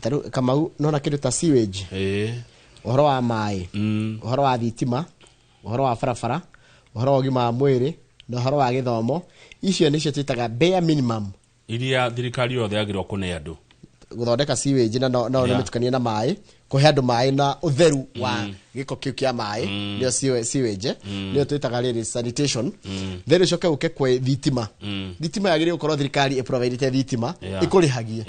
Tarĩu Kamau, nona kĩndũ ta sewage, ũhoro wa maĩ, ũhoro wa thitima, ũhoro wa barabara, ũhoro wa ũgima wa mwĩrĩ na ũhoro wa gĩthomo, icio nĩcio twĩtaga bare minimum iria thirikari yothe yagĩrĩirwo kũne andũ. Gũthondeka sewage na no mĩtukanie na maĩ, kũhe andũ maĩ na ũtheru wa gĩko kĩu kĩa maĩ, nĩyo sewage, nĩyo twĩtaga rĩrĩ sanitation. Then ũcoke ũke kwĩ thitima. Thitima yagĩrĩirwo gũkorwo thirikari ĩprovidĩte thitima ĩkũrĩhagie.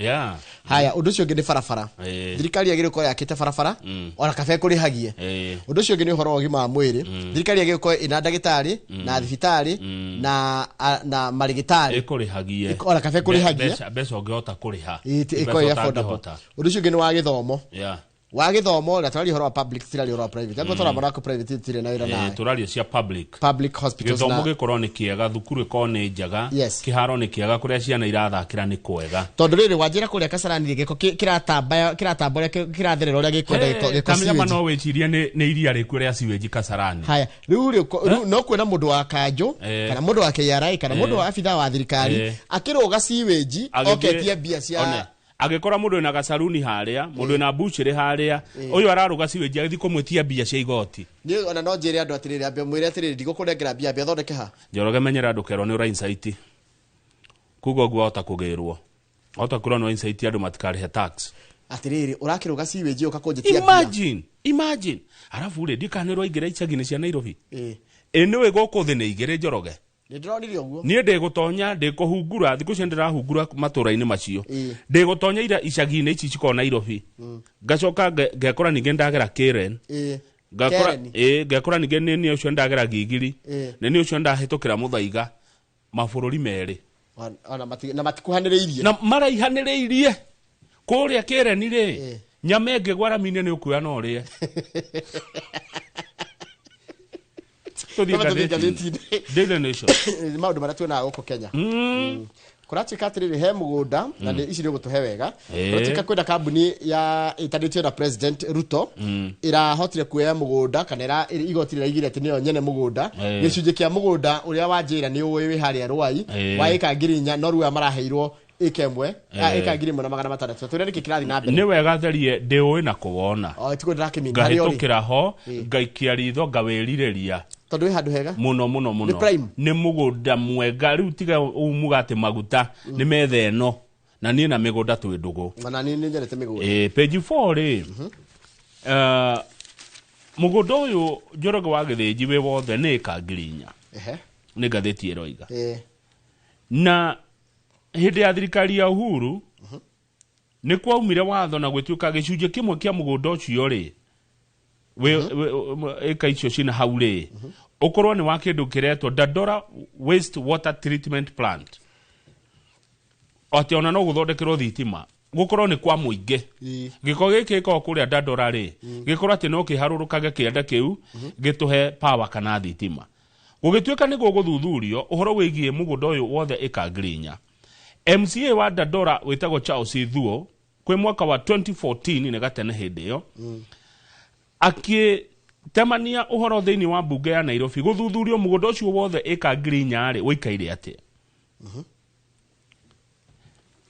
Haya, ũndũ ũcio ũngĩ nĩ barabara. Thirikari yagĩrĩirwo gũkorwo yakĩte barabara ona kaba ĩkũrĩhagie. Ũndũ ũcio ũngĩ nĩ ũhoro wa ũgima wa mwĩrĩ. Thirikari yagĩrĩirwo gũkorwo ĩna ndagĩtarĩ na thibitarĩ na marĩgĩtarĩ. Ĩkũrĩhagie. Ona kaba ĩkũrĩhagie. Mbeca ũngĩhota kũrĩha. Ĩĩ, Mbeca ĩkorwo ĩ affordable. ũtangĩhota. Ũndũ ũcio ũngĩ nĩ wa gĩthomo. Wa gĩthomo na tũraria ũhoro wa public, tiraria ũhoro wa private. Angĩkorwo tũramona ko private tirĩ na wĩra nawe. Tũraria cia public. Public hospitals. Gĩthomo gĩkorwo nĩ kĩega, thukuru ĩkorwo nĩ njega, kĩharo nĩ kĩega, kũrĩa ciana irathakĩra nĩ kwega. Tondũ rĩrĩ wanjĩra kũrĩa Kasarani gĩko kĩratamba, kĩratamba ũrĩa kĩratherera ũrĩa gĩkwenda gĩko Ta mĩnyama sewage. No wĩcirie nĩ iria rĩkuo rĩa sewage Kasarani. Haya, rĩu rĩ, rĩu no kuona mũndũ wa kanjũ kana mũndũ wa KRA kana mũndũ wa abithaa wa thirikari akĩrũga sewage oketie mbia cia One, agĩkora mũndũ wĩna gacaruni harĩa, mũndũ wĩna mbucĩrĩ harĩa, ũyũ ararũga sewage agĩthiĩ kũmwĩtia mbia cia igoti. Niĩ ona no njĩre andũ atĩrĩrĩ, ambe mwĩre atĩrĩrĩ, ndigũkũnengera mbia, ambe athondeke ha. Njoroge, menyera ndũkerwo nĩ ũra incite. Kuga ũguo wahota kũgĩrwo. Wahota kwĩrwo nĩ incite andũ matikarĩhe tax. Atĩrĩrĩ, ũrakĩrũga sewage ũka kũnjĩtia mbia. Imagine, imagine. Arabu rĩ, ndiũĩ kana nĩ ũraingĩra icagi-inĩ cia Nairobi. Ĩ nĩũĩ gũkũ thĩ nĩ igĩrĩ, Njoroge? Nĩ ndĩronire ũguo. Niĩ ndĩgũtonya, ndĩkũhungura, thikũ icio ndĩrahungura matũra-inĩ macio. Ndĩgũtonya ira icagi-inĩ ici cikoragwo Nairobi. Ngacoka ngekora ningĩ ndagera Karen. Karen. Ngekora ningĩ nĩ niĩ ũcio ndagera Gigiri. Nĩ niĩ ũcio ndahĩtũkĩra Mũthaiga. Mabũrũri merĩ. Ona na matikuhanĩrĩirie. Na maraihanĩrĩirie. Kũrĩa Karen rĩ, nyama ĩngĩgwa rami-inĩ nĩ ũkuoya na ũrĩe. Tũthiĩ Kama tũthiĩ ngathĩti-inĩ. ngathĩti-inĩ. Daily Nation. Nĩ maũndũ marĩa tuonaga gũkũ Kenya. Kũratuĩka atĩrĩrĩ, he mũgũnda na nĩ ici nĩ ũgũtũhe wega. Kũratuĩka kwĩna kambuni ya ĩtanĩtio na President Ruto ĩrahotire kuoya mũgũnda kana igoti rĩraigire atĩ nĩyo nyene mũgũnda. Gĩcunjĩ kĩa mũgũnda ũrĩa wanjĩra nĩ ũĩ wĩ harĩa Ruai wa ĩka 4,000, no rĩu aya maraheirwo ĩka ĩmwe, ĩka 1600. Tũrĩa nĩkĩ kĩrathiĩ na mbere? Nĩ wega therie ndĩũĩ na kũwona. O, tiguo ndĩrakĩmini. Harĩa ũrĩ. Ngahĩtũkĩra ho, ngaikia ritho, ngawĩrirĩria. Tondũ wĩ handũ hega? Mũno, mũno, mũno. Nĩ prime? Nĩ mũgũnda mwega. Rĩu tiga umuga atĩ maguta, nĩ metha ĩno. Na niĩ na mĩgũnda twĩ ndũgũ. Ona niĩ nĩ nyendete mĩgũnda. Page 4 rĩ, mũgũnda ũyũ Njoroge wa Gĩthĩnji wĩ wothe nĩ ĩka 4,000. Nĩ ngathĩti ĩroiga. Na hĩndĩ ya thirikari ya Uhuru, nĩ kwaumire watho na gwĩtuĩka gĩcunjĩ kĩmwe kĩa mũgũnda ũcio rĩ, ĩka icio cina hau rĩ, ũkorwo nĩ wa kĩndũ kĩretwo Dandora Waste Water Treatment Plant. Atĩ ona no gũthondekerwo thitima, gũkorwo nĩ kwa mũingĩ. Gĩko gĩkĩ gĩkoragwo kũrĩa Dandora rĩ, gĩkorwo atĩ no kĩharũrũkage kĩanda kĩu, gĩtũhe power kana thitima. Gũgĩtuĩka nĩ gũgũthuthurio ũhoro wĩgiĩ mũgũnda ũyũ wothe ĩka 4,000. MCA wa Dandora wĩtagwo Charles Thuo kwĩ mwaka wa 2014, nĩ gatene hĩndĩ ĩyo, akĩtemania ũhoro thĩinĩ wa mbunge ya Nairobi gũthuthurio mũgũnda ũcio wothe ĩka 4,000 rĩ ũikaire atĩa.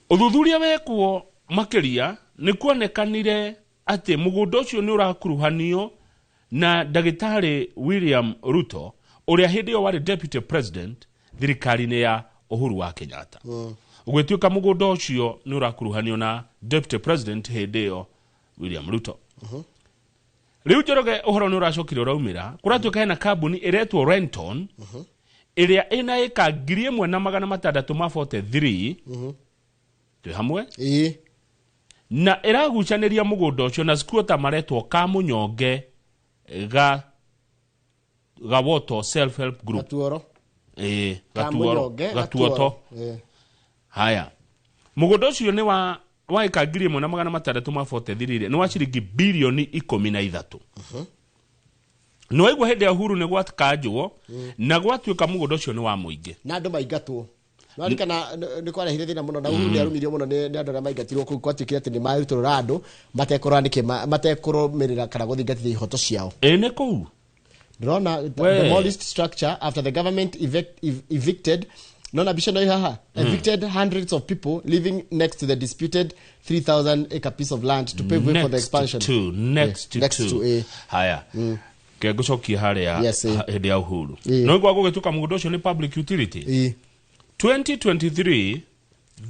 Ũthuthuria wekwo makĩria nĩ kuonekanire atĩ mũgũnda ũcio nĩ ũrakuruhanio na ndagĩtarĩ William Ruto ũrĩa hĩndĩ ĩyo warĩ deputy president thirikari-inĩ ya Uhuru wa Kenyatta. Ũgĩtuĩka mũgũnda ũcio nĩ ũrakuruhanio na deputy president hĩndĩ ĩyo William Ruto. Rĩu Njoroge ũhoro nĩ ũracokire ũraumĩra, kũratuĩka hena kambuni ĩretwo Renton ĩrĩa ĩna ĩka 1643. Twĩ hamwe? Na ĩragucanĩria mũgũnda ũcio na squatter maretwo Kamunyonge ga Gawoto Self Help Group. Gatuoro. Gatuoro. Kamunyonge, Gatuoto. Gatuoro. Haya. Mũgũnda ũcio nĩ wa ĩka 1643 rĩ, nĩ wa ciringi bilioni 13. Nĩ waigua hĩndĩ ya Uhuru nĩ gwakanjwo na gwatuĩka mũgũnda ũcio nĩ wa mũingĩ. Na andũ maingatwo. Nĩwaririkana nĩ kwarehire thĩna mũno na Uhuru nĩ arumirio mũno nĩ andũ arĩa maingatirwo kũu, gwatuĩkire atĩ nĩ marutũrũra andũ matekũrora nĩkĩ matekũrũmĩrĩra kana gũthingatithia ihoto ciao. Ĩ nĩ kũu. Ndĩrona We. demolished structure after the government evicted Nona mbica ĩno ĩ haha, evicted hundreds of people living next to the disputed 3000 acre piece of land to pave way for the Next expansion. to, next Yeah, next to. to, eh. Haya, ke ngũcokie harĩa. Yes, eh. Hĩndĩ ya Uhuru, Eh. no igwa gũgĩtuĩka mũgũnda ũcio nĩ public utility. 2023,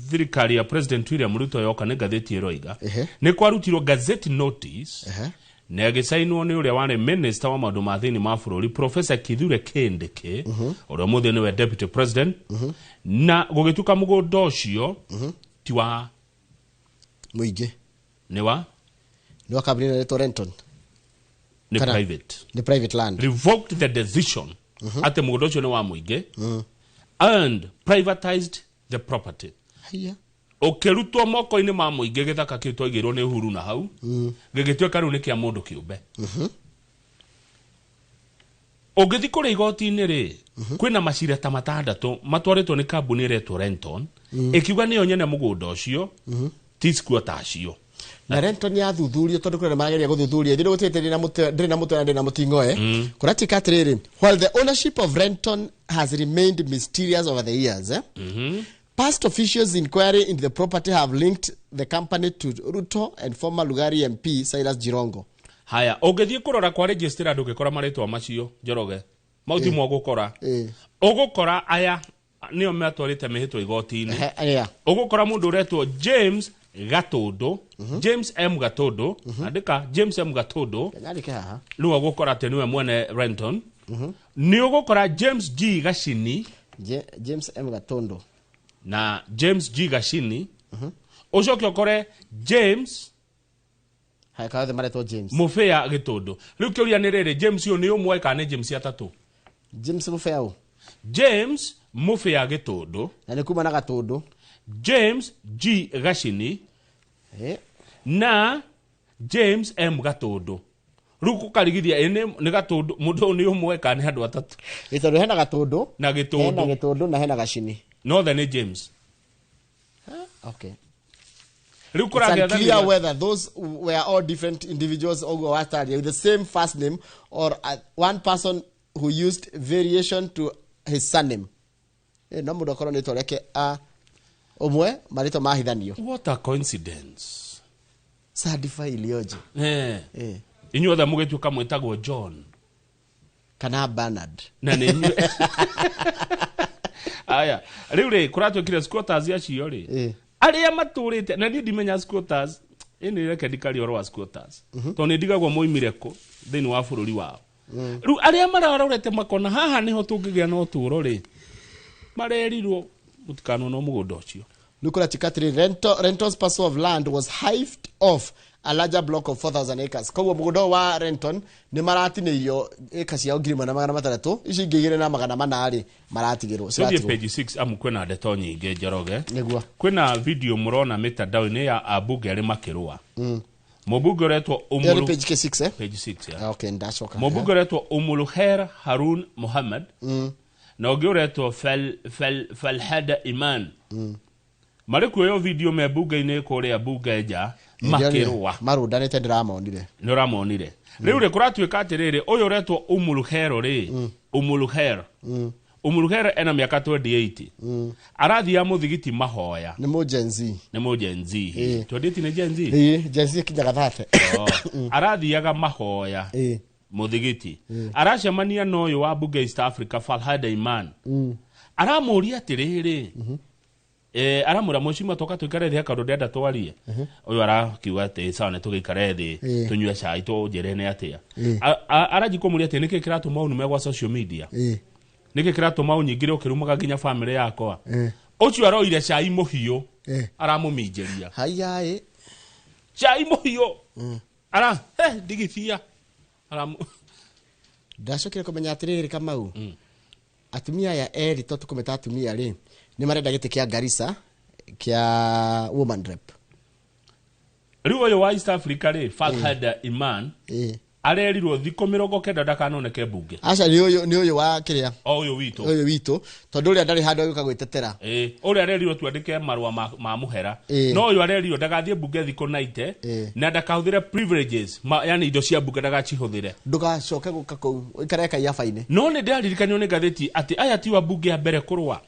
thirikari ya President William Ruto yoka, nĩ ngathĩti ĩroiga, nĩ kwarutirwo gazette notice na ĩgĩcainwo nĩ ũrĩa warĩ minister wa maũndũ ma thĩinĩ ma bũrũri, Professor Kithure Kindiki, ũrĩa ũmũthĩ nĩwe deputy president, na gũgĩtuĩka mũgũnda ũcio ti wa Mũingĩ. Nĩ wa Nĩ wa kambuni ĩno Renton. Nĩ private. Nĩ private land. Revoked the decision atĩ mũgũnda ũcio nĩ wa mũingĩ and privatized the property. Haiya. Ũkĩrutwo moko-inĩ ma mũingĩ. Gĩthaka kĩu twaigĩirwo nĩ Uhuru na hau gĩgĩtuĩka rĩu nĩ kĩa mũndũ kĩũmbe. Ũngĩthiĩ kũrĩa igoti-inĩ rĩ, kwĩna macira ta matandatũ matwarĩtwo nĩ kambuni ĩretwo Renton, ĩkiuga nĩyo nyene mũgũnda ũcio, ti squatter acio. Na Renton yathuthurio, tondũ kũrĩ marageria gũthuthuria ithuĩ gũtigĩte ndĩ na mũtwe, ndĩrĩ na mũtwe na ndĩrĩ na mũting'oe. Kũratuĩka atĩrĩrĩ, while the ownership of Renton has remained mysterious over the years, past officials inquiry into the property have linked the company to Ruto and former Lugari MP Silas Jirongo. Haya, ũngĩthiĩ kũrora kwa registrar, ndũngĩkora marĩtwa macio, Njoroge. Mau ti mogũkora. Ũgũkora aya nĩo matwarĩte mĩhĩtwa igoti-inĩ. Ũgũkora mũndũ ũretwo James Gatũndũ, James M Gatũndũ. Andĩka James M Gatũndũ. Nyandĩke haha. Nĩwe ũgũkora atĩ nĩwe mwene Renton. Nĩ ũgũkora James G Gacini. James M Gatondo. Na James G Gacini, ũcoke ũkore James Haya, kaothe maretwo James. Mũbĩa Gĩtũndũ. Rĩu kĩũria nĩ rĩrĩ, James ũyũ nĩ ũmwe kana nĩ James atatũ? James Mũbea. James Mũbĩa Gĩtũndũ. Na nĩ kuma na Gatũndũ. James G Gacini na James M Gatũndũ. Rĩu kũkarigithia ĩ nĩ Gatũndũ, mũndũ ũyũ nĩ ũmwe kana nĩ andũ atatũ? Ĩ tondũ hena Gatũndũ na hena Gĩtũndũ. Gĩtũndũ na hena Gacini. Nothe nĩ James. Okay. Rĩu It's unclear kũragĩathanĩria whether those were all different individuals, ũguo wataria, with the same first name or one person who used variation to his surname. No mũndũ akorwo nĩ rĩtwa rĩake a ũmwe, marĩtwa mahithanio. What a coincidence. Sadifa ilioje. Inyuothe mũgĩtuĩka mwĩtagwo John kana Bernard. Na nĩ inyuĩ aya rĩu rĩ kũratuĩkire squatters acio rĩ, arĩa matũrĩte, na niĩ ndimenya squatters ĩnĩ. Reke ndikaria ũhoro wa squatters, tondũ nĩ ndigagwo moimire kũ thĩinĩ wa bũrũri wao. Rĩu arĩa mararorete makona haha nĩho tũngĩgĩa na ũtũũro rĩ, marerirwo mũtikanona mũgũnda ũcio. Rĩu kũratuĩka atĩrĩ, Renton's parcel of land was hived off a larger block of 4000 acres. Koguo mũgũnda ũyũ wa Renton nĩ maratinĩirio ĩka ciao 1,600, ici ingĩ 2400 rĩ, maratigĩrwo Tũthiĩ ciratigwo. page 6, amu kwĩna ndeto nyingĩ, Njoroge. Nĩguo. Kwĩna video mũrona mĩtandao-inĩ ya ambunge arĩ makĩrũa. Mũmbunge ũretwo Ĩyo nĩ Umulu page K6, eh? Page 6, yeah. Ah, okay, ndacoka. Mũmbunge ũretwo Umuluher Harun Muhammad na ũngĩ ũretwo Falhada Iman marĩ kuoyo video me mbunge-inĩ kũrĩa mbunge nja makĩrũa. Marũndanĩte, ndĩramonire. Nĩ ũramonire. Rĩu rĩ, kũratuĩka atĩrĩrĩ, ũyũ ũretwo Umuluhero rĩ, Umuluhero, Umuluhero ena mĩaka 28, arathiaga mũthigiti mahoya. Nĩ mũ Gen Z. Nĩ mũ Gen Z. 28 nĩ Gen Z. Ĩĩ, Gen Z ĩkinyaga 30. Oh. Arathiaga mahoya mũthigiti, aracemania na ũyũ wa mbunge East Africa, Falhada Iman. Aramũria atĩrĩrĩ, aramwĩra, "Mheshimiwa, toka tũikare thĩ, kaũndũ ndĩrenda twarie." Ũyũ arakiuga atĩ sawa, nĩ tũgĩikare thĩ, tũnyue cai, tũnjĩre nĩ atĩa. Aranji kũmũria atĩ nĩkĩ kĩratũma ũnume gwa social media, nĩkĩ kĩratũma ũnyingĩre ũkĩrumaga nginya famĩlĩ yakwa. Ũcio aroire cai mũhiũ, aramũminjĩria. Haya ĩ. Cai mũhiũ ara he ndigithia aramu. Ndacokire kũmenya atĩrĩrĩ, Kamau, atumia aya erĩ, to tũkũmeta atumia rĩ, nĩ marenda gĩtĩ kĩa Garissa kĩa woman rep. Rĩu ũyũ wa East Africa rĩ, Falhada Iman, arerirwo thikũ 90 ndakanoneke mbunge. Aca, nĩ ũyũ wa kĩrĩa. O ũyũ witũ. Ũyũ witũ, tondũ ũrĩa ndarĩ handũ agĩũka gwĩtetera. Ĩ, ũrĩa arerirwo twandĩke marũa ma mũhera. No ũyũ arerirwo ndagathiĩ mbunge thikũ 90 na ndakahũthĩre privileges yani indo cia mbunge ndagacihũthĩre. Ndũgacoke gũka kũu, ũikare kaiyaba-inĩ. No nĩ ndĩraririkanio nĩ ngathĩti atĩ aya ti wa mbunge ya mbere kũrũa.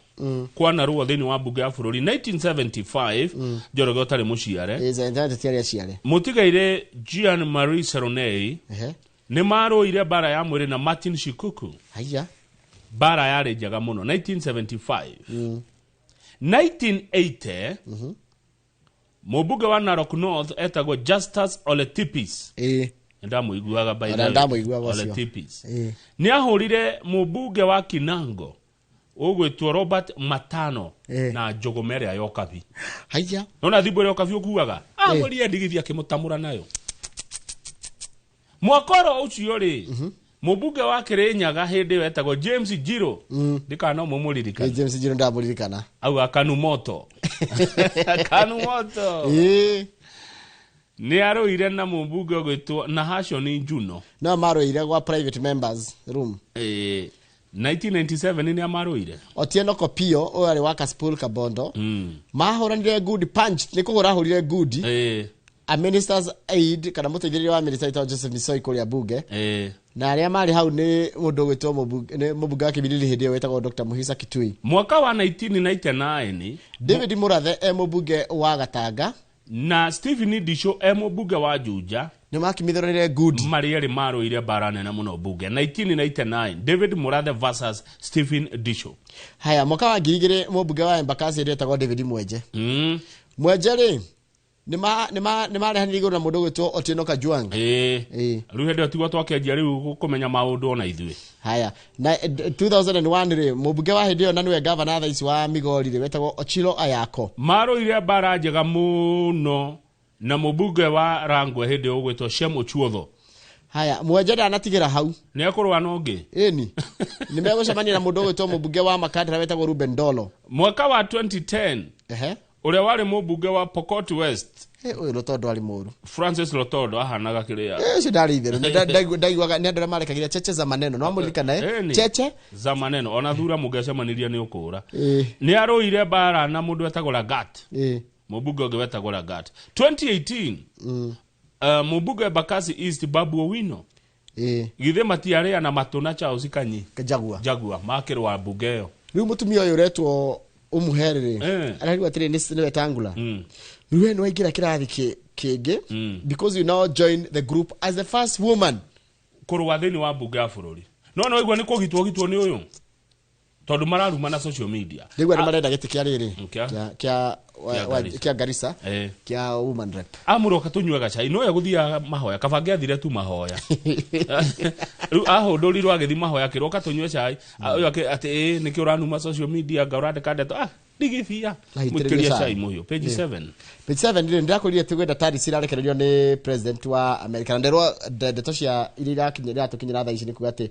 Kwanarũo thĩinĩ wa mbunge ya bũrũri 1975, Njoroge ũtarĩ mũciare. Ĩ tiarĩ aciare. Mũtigaire Jean Marie Seronei nĩ marũire mbara ya mwĩrĩ na Martin Shikuku. Haya. Mbara yarĩ njega mũno 1975. 1980, mũmbunge wa Narok North etagwo Justus Ole Tipis. Ndamũiguaga by the Ona way. ndamũiguaga Ole ũcio. Tipis nĩ ahũrire mũmbunge wa Kinango ũgwĩtwo Robert Matano na njũgũma ĩrĩa ya ũkabi. Haya. Nona thimbo ĩrĩa ũkabi ũkuaga, ahũrire ndigithi akĩmũtamũra nayo. Mwaka oro ũcio rĩ, mũmbunge wa Kĩrĩnyaga hĩndĩ ĩyo etagwo James Jiro, ndikana no mũmũririkana. James Njiro ndamũririkana. Auga kanu moto, kanu moto. Nĩ arũire na mũmbunge ũgwĩtwo Nahashon Njuno. No marũire gwa private members room. 1997 nĩ amarũire. Otieno Kopio ũyũ arĩ wa Kasipul Kabondo, mahũranire good punch, nĩ kũhũra ahũrire good a minister's aid kana mũteithĩrĩria wa minister wĩtagwo Joseph Misoi kũrĩa bunge. Na arĩa marĩ hau nĩ mũndũ ũgwĩtwo nĩ mũmbunge wa Kimilili hĩndĩ ĩyo wĩtagwo Dr. Muhisa Kitui. Mwaka wa 1999, David Murathe e mũmbunge wa Gatanga na Stephen Disho e mũmbunge wa Juja nĩ makimithanire good. Marĩ erĩ marũire mbara nene mũno mbunge 1999, David Murathe versus Stephen Disho. Haya, mwaka wa 2000, mũmbunge wa Embakasi hĩndĩ ĩyo etagwo David Mwenje. Mwenje rĩ, nĩ marehanire igũrũ na mũndũ ũgwĩtwo Otieno Kajwang. Rĩu hĩndĩ ĩyo tiguo twakĩanjia rĩu kũmenya maũndũ ona ithuĩ. Haya, na 2001 rĩ, mũmbunge wa hĩndĩ ĩyo na nĩwe gavana thaa ici wa Migori rĩ, wetagwo Ochilo Ayako. Marũire mbara njega mũno na mũmbunge wa Rangwe hĩndĩ ĩyo ũgwĩtwo Shem Ochuodho. Haya, Mwenje ndanatigĩra hau. Nĩ ekũrũa na ũngĩ. Ĩni nĩ megũcemania na mũndũ ũgwĩtwo mũmbunge wa Makandara wetagwo Ruben Dolo. Mwaka wa 2010, ũrĩa warĩ mũmbunge wa Pokot West. Ũyũ Lotondo arĩ mũru. Francis Lotondo ahanaga kĩrĩa. Ũcio ndarĩ itherũ. Nĩ ndaiguaga nĩ andũ arĩa marekagĩria cheche za maneno, no amũririkana, eh? Ĩni. Cheche za maneno, ona thura mũngĩacemanirie nĩ ũkũra. Nĩ arũire mbara na mũndũ wetagwo Lagat, mũmbunge ũngĩ wetagwo Lagat. 2018, mũmbunge wa Embakasi East Babu Owino, githĩ matiarĩa na matũ na Charles Kanyi Njagua. Njagua makĩrũa mbunge ĩyo. Rĩu mũtumia ũyũ ũretwo ũmũhere rĩ, ararigwo atĩrĩ, nĩ Wetangula, rĩu we nĩ waingĩra kĩrathi kĩngĩ because you now join the group as the first woman kũrũa thĩinĩ wa mbunge ya bũrũri. No no igua nĩ kũgitwo gitwo nĩ ũyũ tondũ mararuma na social media. Rĩu andũ marenda gĩtĩ kĩa rĩrĩ, Kĩa? kĩa Kĩa Garissa. kĩa Garissa, kĩa woman rep. Amũroka tũnyue gacai no egũthiaga mahoya, kaba angĩathire tu mahoya. Rĩu ahũndũrirwo agĩthiĩ mahoya, akĩroka tũnyue cai. Ũyũ atĩ ĩ nĩkĩ ũranuma social media, nga ũrandĩka ndeto, ndigithia. Aitĩrĩrie Mũitĩrĩrie cai. cai mũhiũ, page 7. Page 7 rĩ, ndĩrakwĩrire tũgwenda tariffs irarekererio nĩ president wa America, na nderwo ndeto cia iria iratũkinyĩra thaa ici nĩ kuga atĩ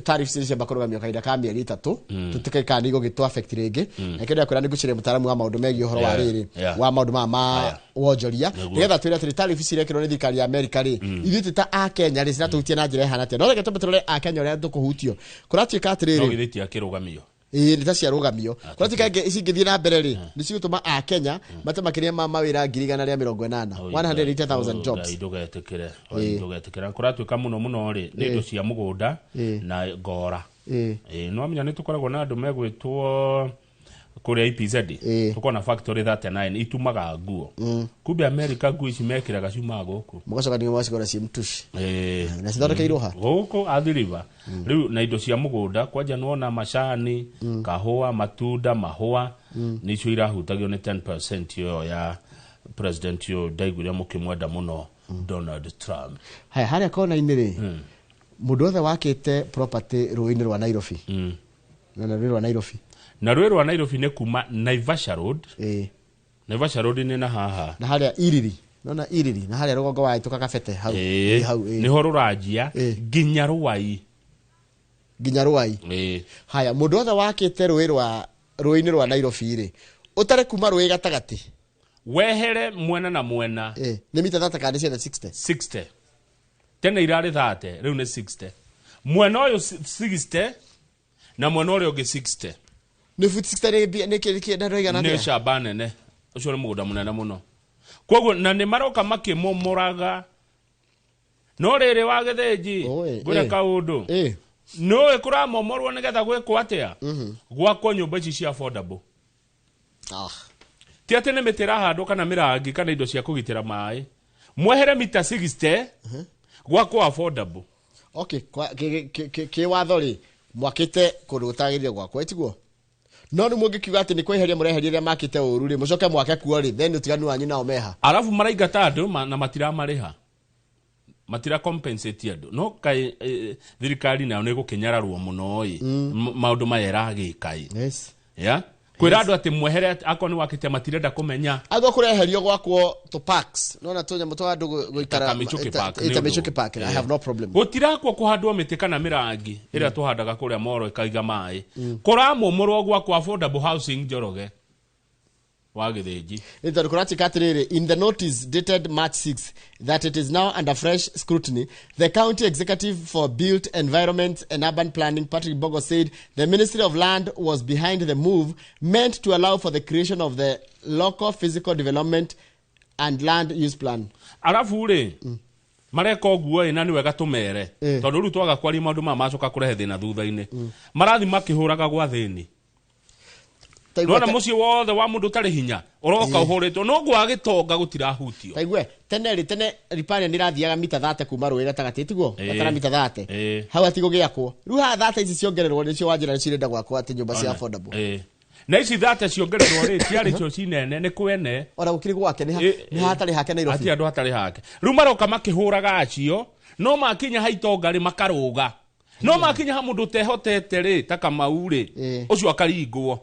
tariffs ici ciamba kũrũgamio kahinda ka mĩeri 3, tũtikae kana nĩ igũgĩtũ affect rĩngĩ. Na kĩrĩa ndĩrakwĩra nĩ ngũciria mũtaaramu wa maũndũ megiĩ ũhoro wa rĩrĩ wa maũndũ maya ma wonjoria, nĩgetha twĩre atĩrĩ, tariffs irekĩrwo nĩ thirikari ya America rĩ, ithuĩ twĩ ta a Kenya rĩ, ciratũhutia na njĩra ĩhana atĩa? No reke twambe tũrore a Kenya ũrĩa tũkũhutio. Kũratuĩka No atĩrĩrĩ, githĩ tiakĩrũgamio? Ĩĩ, nĩ ta ciarũgamio. Kũratuĩka ingĩ ici ingĩthiĩ na mbere rĩ, nĩ cigũtũma a Kenya mate makĩria ma mawĩra 180,000, 180,000 jobs. Ngai ndũgetĩkĩre, Ngai ndũgetĩkĩre. Kũratuĩka mũno mũno rĩ, nĩ indo cia mũgũnda na ngora. Ĩĩ, no amenya nĩ tũkoragwo na andũ megwĩtwo kũrĩa EPZ, tũkoragwo na factory 39 itumaga nguo. Kumbe America nguo ici mekĩraga ciumaga gũkũ. Mũgacoka ningĩ mũgacigũra ciĩ mtushi. Na cithondekeirwo ha? Gũkũ Athi River. Rĩu na indo cia mũgũnda kwanja nĩwona macani, kahũa, matunda, mahũa, nĩcio irahutagio nĩ 10% ĩyo ya president ũyũ ndaiguire mũkĩmwenda mũno, Donald Trump. Haya, harĩa kona-inĩ rĩ, mũndũ wothe wakĩte property rũĩ-inĩ rwa Nairobi, na rũĩ rwa Nairobi. Na rũĩ rwa Nairobi nĩ kuma Naivasha Road. Naivasha Road nĩ na haha. Na harĩa Iriri, nona Iriri na harĩa rũgongo wa ĩtũka kabete hau. Ĩ, hau, ĩĩ. Nĩho rũranjia nginya Rũai. Nginya Rũai. Haya, mũndũ wothe wakĩte rũĩ-inĩ rwa Nairobi rĩ, ũtarĩ kuma rũĩ gatagatĩ, wehere mwena na mwena. Nĩ mita 30 kana nĩ ciothe 60? 60. Tene irarĩ 30, rĩu nĩ 60. Mwena ũyũ 60 na mwena ũrĩa ũngĩ 60. Nĩ futi 60 nĩ nĩ igana Nĩ atĩa? camba nene, ũcio nĩ mũgũnda mũnene mũno. Koguo na nĩ maroka makĩmomoraga, no rĩrĩ wa gĩthĩnji, Oi, ngwĩre kaũndũ. Nĩũĩ kũramomorwo nĩgetha gwĩkwo atĩa? Gwakwo nyũmba ici cia affordable. Ah. Ti atĩ nĩ mĩtĩ ĩrahandwo kana mĩrangi kana indo cia kũgitĩra maĩ. Mwehere mita 60 gwakwo affordable. Okay, kĩ watho rĩ, mwakĩte kũndũ gũtagĩrĩire gwakwo, ĩtiguo? No rĩu mũngĩkiuga atĩ nĩ kweheria mũreheria arĩa makĩte ũru rĩ, mũcoke mwake kuo rĩ, then ũtiganu wanyu nao meha. Arabu maraingata andũ na matiramarĩha. Matira compensate andũ. No kaĩ thirikari nayo nĩ gũkĩnyararwo mũno ĩ. Maũndũ maya ĩragĩka ĩ. Yes. Yeah? Kwĩra andũ atĩ mwehere akorwo nĩ wakĩte matirenda kũmenya. Agwo kũreherio gwakwo tũ parks. No na tũnyamũ twa andũ gũikara Ta Michuki Park, nĩ ta ũndũ. Michuki Park, I have no problem. Gũtirakwo kũhandwo mĩtĩ kana mĩrangi ĩrĩa tũhandaga kũrĩa Moro ĩkaiga maĩ. Kũramomorwo gwakwo affordable housing Njoroge wa Gĩthĩnji. Nĩ tondũ kũratuĩka atĩrĩrĩ, in the notice dated March 6 that it is now under fresh scrutiny, the county executive for built environment and urban planning, Patrick Bogo, said the Ministry of Land was behind the move meant to allow for the creation of the local physical development and land use plan. Arabu rĩ, mareka ũguo ĩ, na nĩ wega tũmere. Tondũ rĩu twaga kwaria maũndũ maya macoka kũrehe thĩna thutha-inĩ. Marathi makĩhũraga gwa thĩni. Taigua Nona mũciĩ wothe wa mũndũ ũtarĩ hinya ũroka ũhũrĩtwo, no gwa gĩtonga gũtirahutio. Taigue tene rĩ, tene Ripania nĩ ĩrathiaga mita 30 kuma rũĩ gatagatĩ, tiguo? Gatara mita 30. Hau hatigũgĩakwo. Rĩu haha 30 ici ciongererwo nĩcio wanjĩra nĩcio irenda gwakwo atĩ nyũmba cia affordable. Na ici 30 ciongererwo rĩ, ciarĩ cio cinene, nĩ kwene. Ona gũkĩrĩ gwake, nĩ hatarĩ hake Nairobi. Hatirĩ andũ hatarĩ hake. Rĩu maroka makĩhũraga acio, no makinya ha itonga rĩ, makarũga. No makinya ha mũndũ ũtehotete rĩ, ta Kamau rĩ, ũcio akaringwo.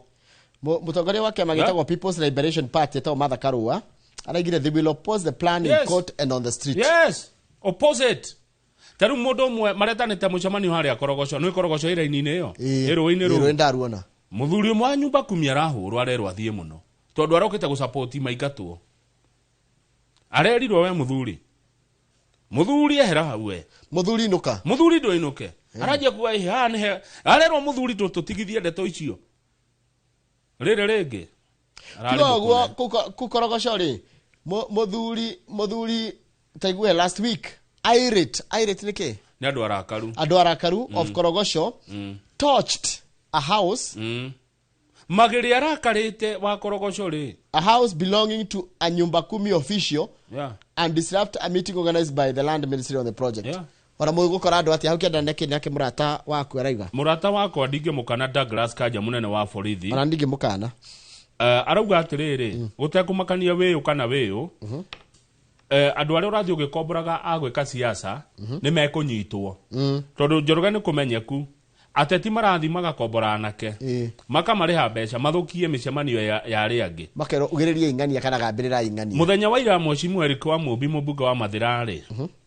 Mũtongoria wa kĩama gĩtagwo People's Liberation Party etagwo Martha Karua araigire they will oppose the plan in court and on the street. Yes, oppose it. Ta rĩu mũndũ ũmwe maretanĩte mũcemanio harĩa Korogoco, nĩ Korogoco ĩ raini-inĩ ĩyo? Ĩ rũĩ-inĩ rũu. Ĩ rũĩ ndaruona. Mũthuri ũmwe wa nyũmba kumi arahũrwo arerwo athiĩ mũno tondũ arokĩte gũsupport maingatwo. Arerirwo we mũthuri. Mũthuri ehera hau we. Mũthuri inũka. Mũthuri ndũinũke. Aranjia kuga ĩ haha nĩ he. Arerwo mũthuri tũtigithie ndeto icio. Rĩrĩ rĩngĩ. Ararĩ Tiga ũguo, mũkũrũ. kũu Korogoco rĩ, mũthuri taigue last week, irate, irate nĩ kĩ? Nĩ andũ arakaru. Andũ arakaru of Korogoco torched a house. Magĩrĩ arakarĩte wa Korogoco rĩ. A house belonging to a nyumba kumi official and disrupt a meeting organized by the land ministry on the project. Ona mũgũkora andũ atĩa hau kĩanda nake nake mũrata waku arauga. Mũrata wakwa ndingĩmũkana Douglas Kanja mũnene wa borithi. Ona ndingĩmũkana. Arauga atĩrĩrĩ, gũtekũmakania wĩyũ kana wĩyũ, andũ arĩa ũrathiĩ ũgĩkomboraga a gwĩka siasa nĩ mekũnyitwo. Tondũ Njoroge nĩ kũmenyeku. Ateti marathiĩ magakombora anake. Makamarĩha mbeca mathũkie mĩcemanio ya arĩa angĩ. Makerwo ugĩrĩrie ing'ania kana gambĩrĩra ing'ania. Mũthenya wa ira Mheshimiwa Eric wa Mũmbi mũmbunge wa Mathĩra-rĩ,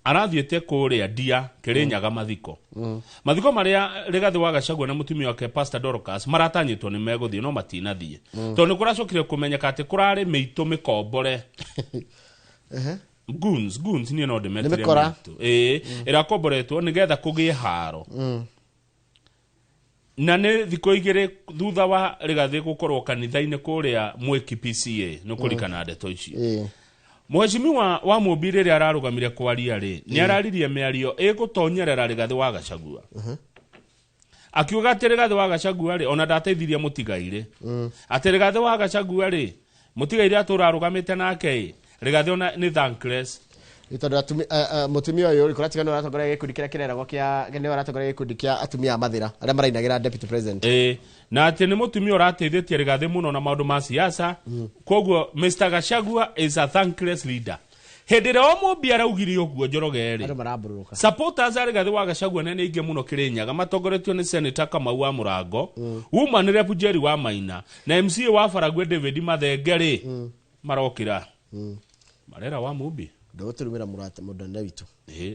arathiĩte kũrĩa Ndia Kĩrĩnyaga mathiko. Mathiko marĩa Rigathĩ wa Gachagua na mũtumia wake Pastor Dorcas maratanyĩtwo nĩ megũthiĩ no matinathiĩ. Tondũ nĩ kũracokire kũmenyeka atĩ kũrarĩ mĩitũ mĩkombore. Goons, goons niĩ no ndĩmetire Nĩ mĩkora. mĩitũ. Ĩrakomboretwo nĩgetha kũgĩe haro. Na nĩ thikũ igĩrĩ thutha wa Rigathĩ gũkorwo kanitha-inĩ kũrĩa Mwĩki PCA, nĩ kũrikana ndeto icio. Mheshimiwa wa Mũmbi rĩrĩa ararũgamire kwaria rĩ, nĩ araririe mĩario ĩgũtonyerera Rigathĩ wa Gachagua. Akiuga atĩ Rigathĩ wa Gachagua rĩ, ona ndateithirie mũtigairĩ. Atĩ Rigathĩ wa Gachagua rĩ, mũtigairĩ atũra arũgamĩte nake ĩ, Rigathĩ ona nĩ thankless. Nĩ tondũ mũtumia ũyũ rĩ, kũratiga nĩwe ũratongoria gĩkundi kĩrĩa kĩreragwo kĩa, nĩwe ũratongoria gĩkundi kĩa atumia a Mathĩra, arĩa marainagĩra deputy president. Na atĩ nĩ mũtumia ũrateithĩtie Rigathĩ mũno na maũndũ ma siasa. Koguo Mr. Gachagua is a thankless leader. Hĩndĩ ĩrĩa o Mũmbi araugire ũguo Njoroge rĩ, Andũ marambũrũrũka. Supporters a Rigathĩ wa Gachagua nĩ aingĩ mũno Kĩrĩnyaga, matongoretio nĩ Senator Kamau wa Mũrango, Woman Rep Jerry wa Maina, na MCA wa Baragwe David Mathenge rĩ, marokĩra. Marera wa Mũmbi. Ndũgũtũrumĩra mũrata mũndũ witũ.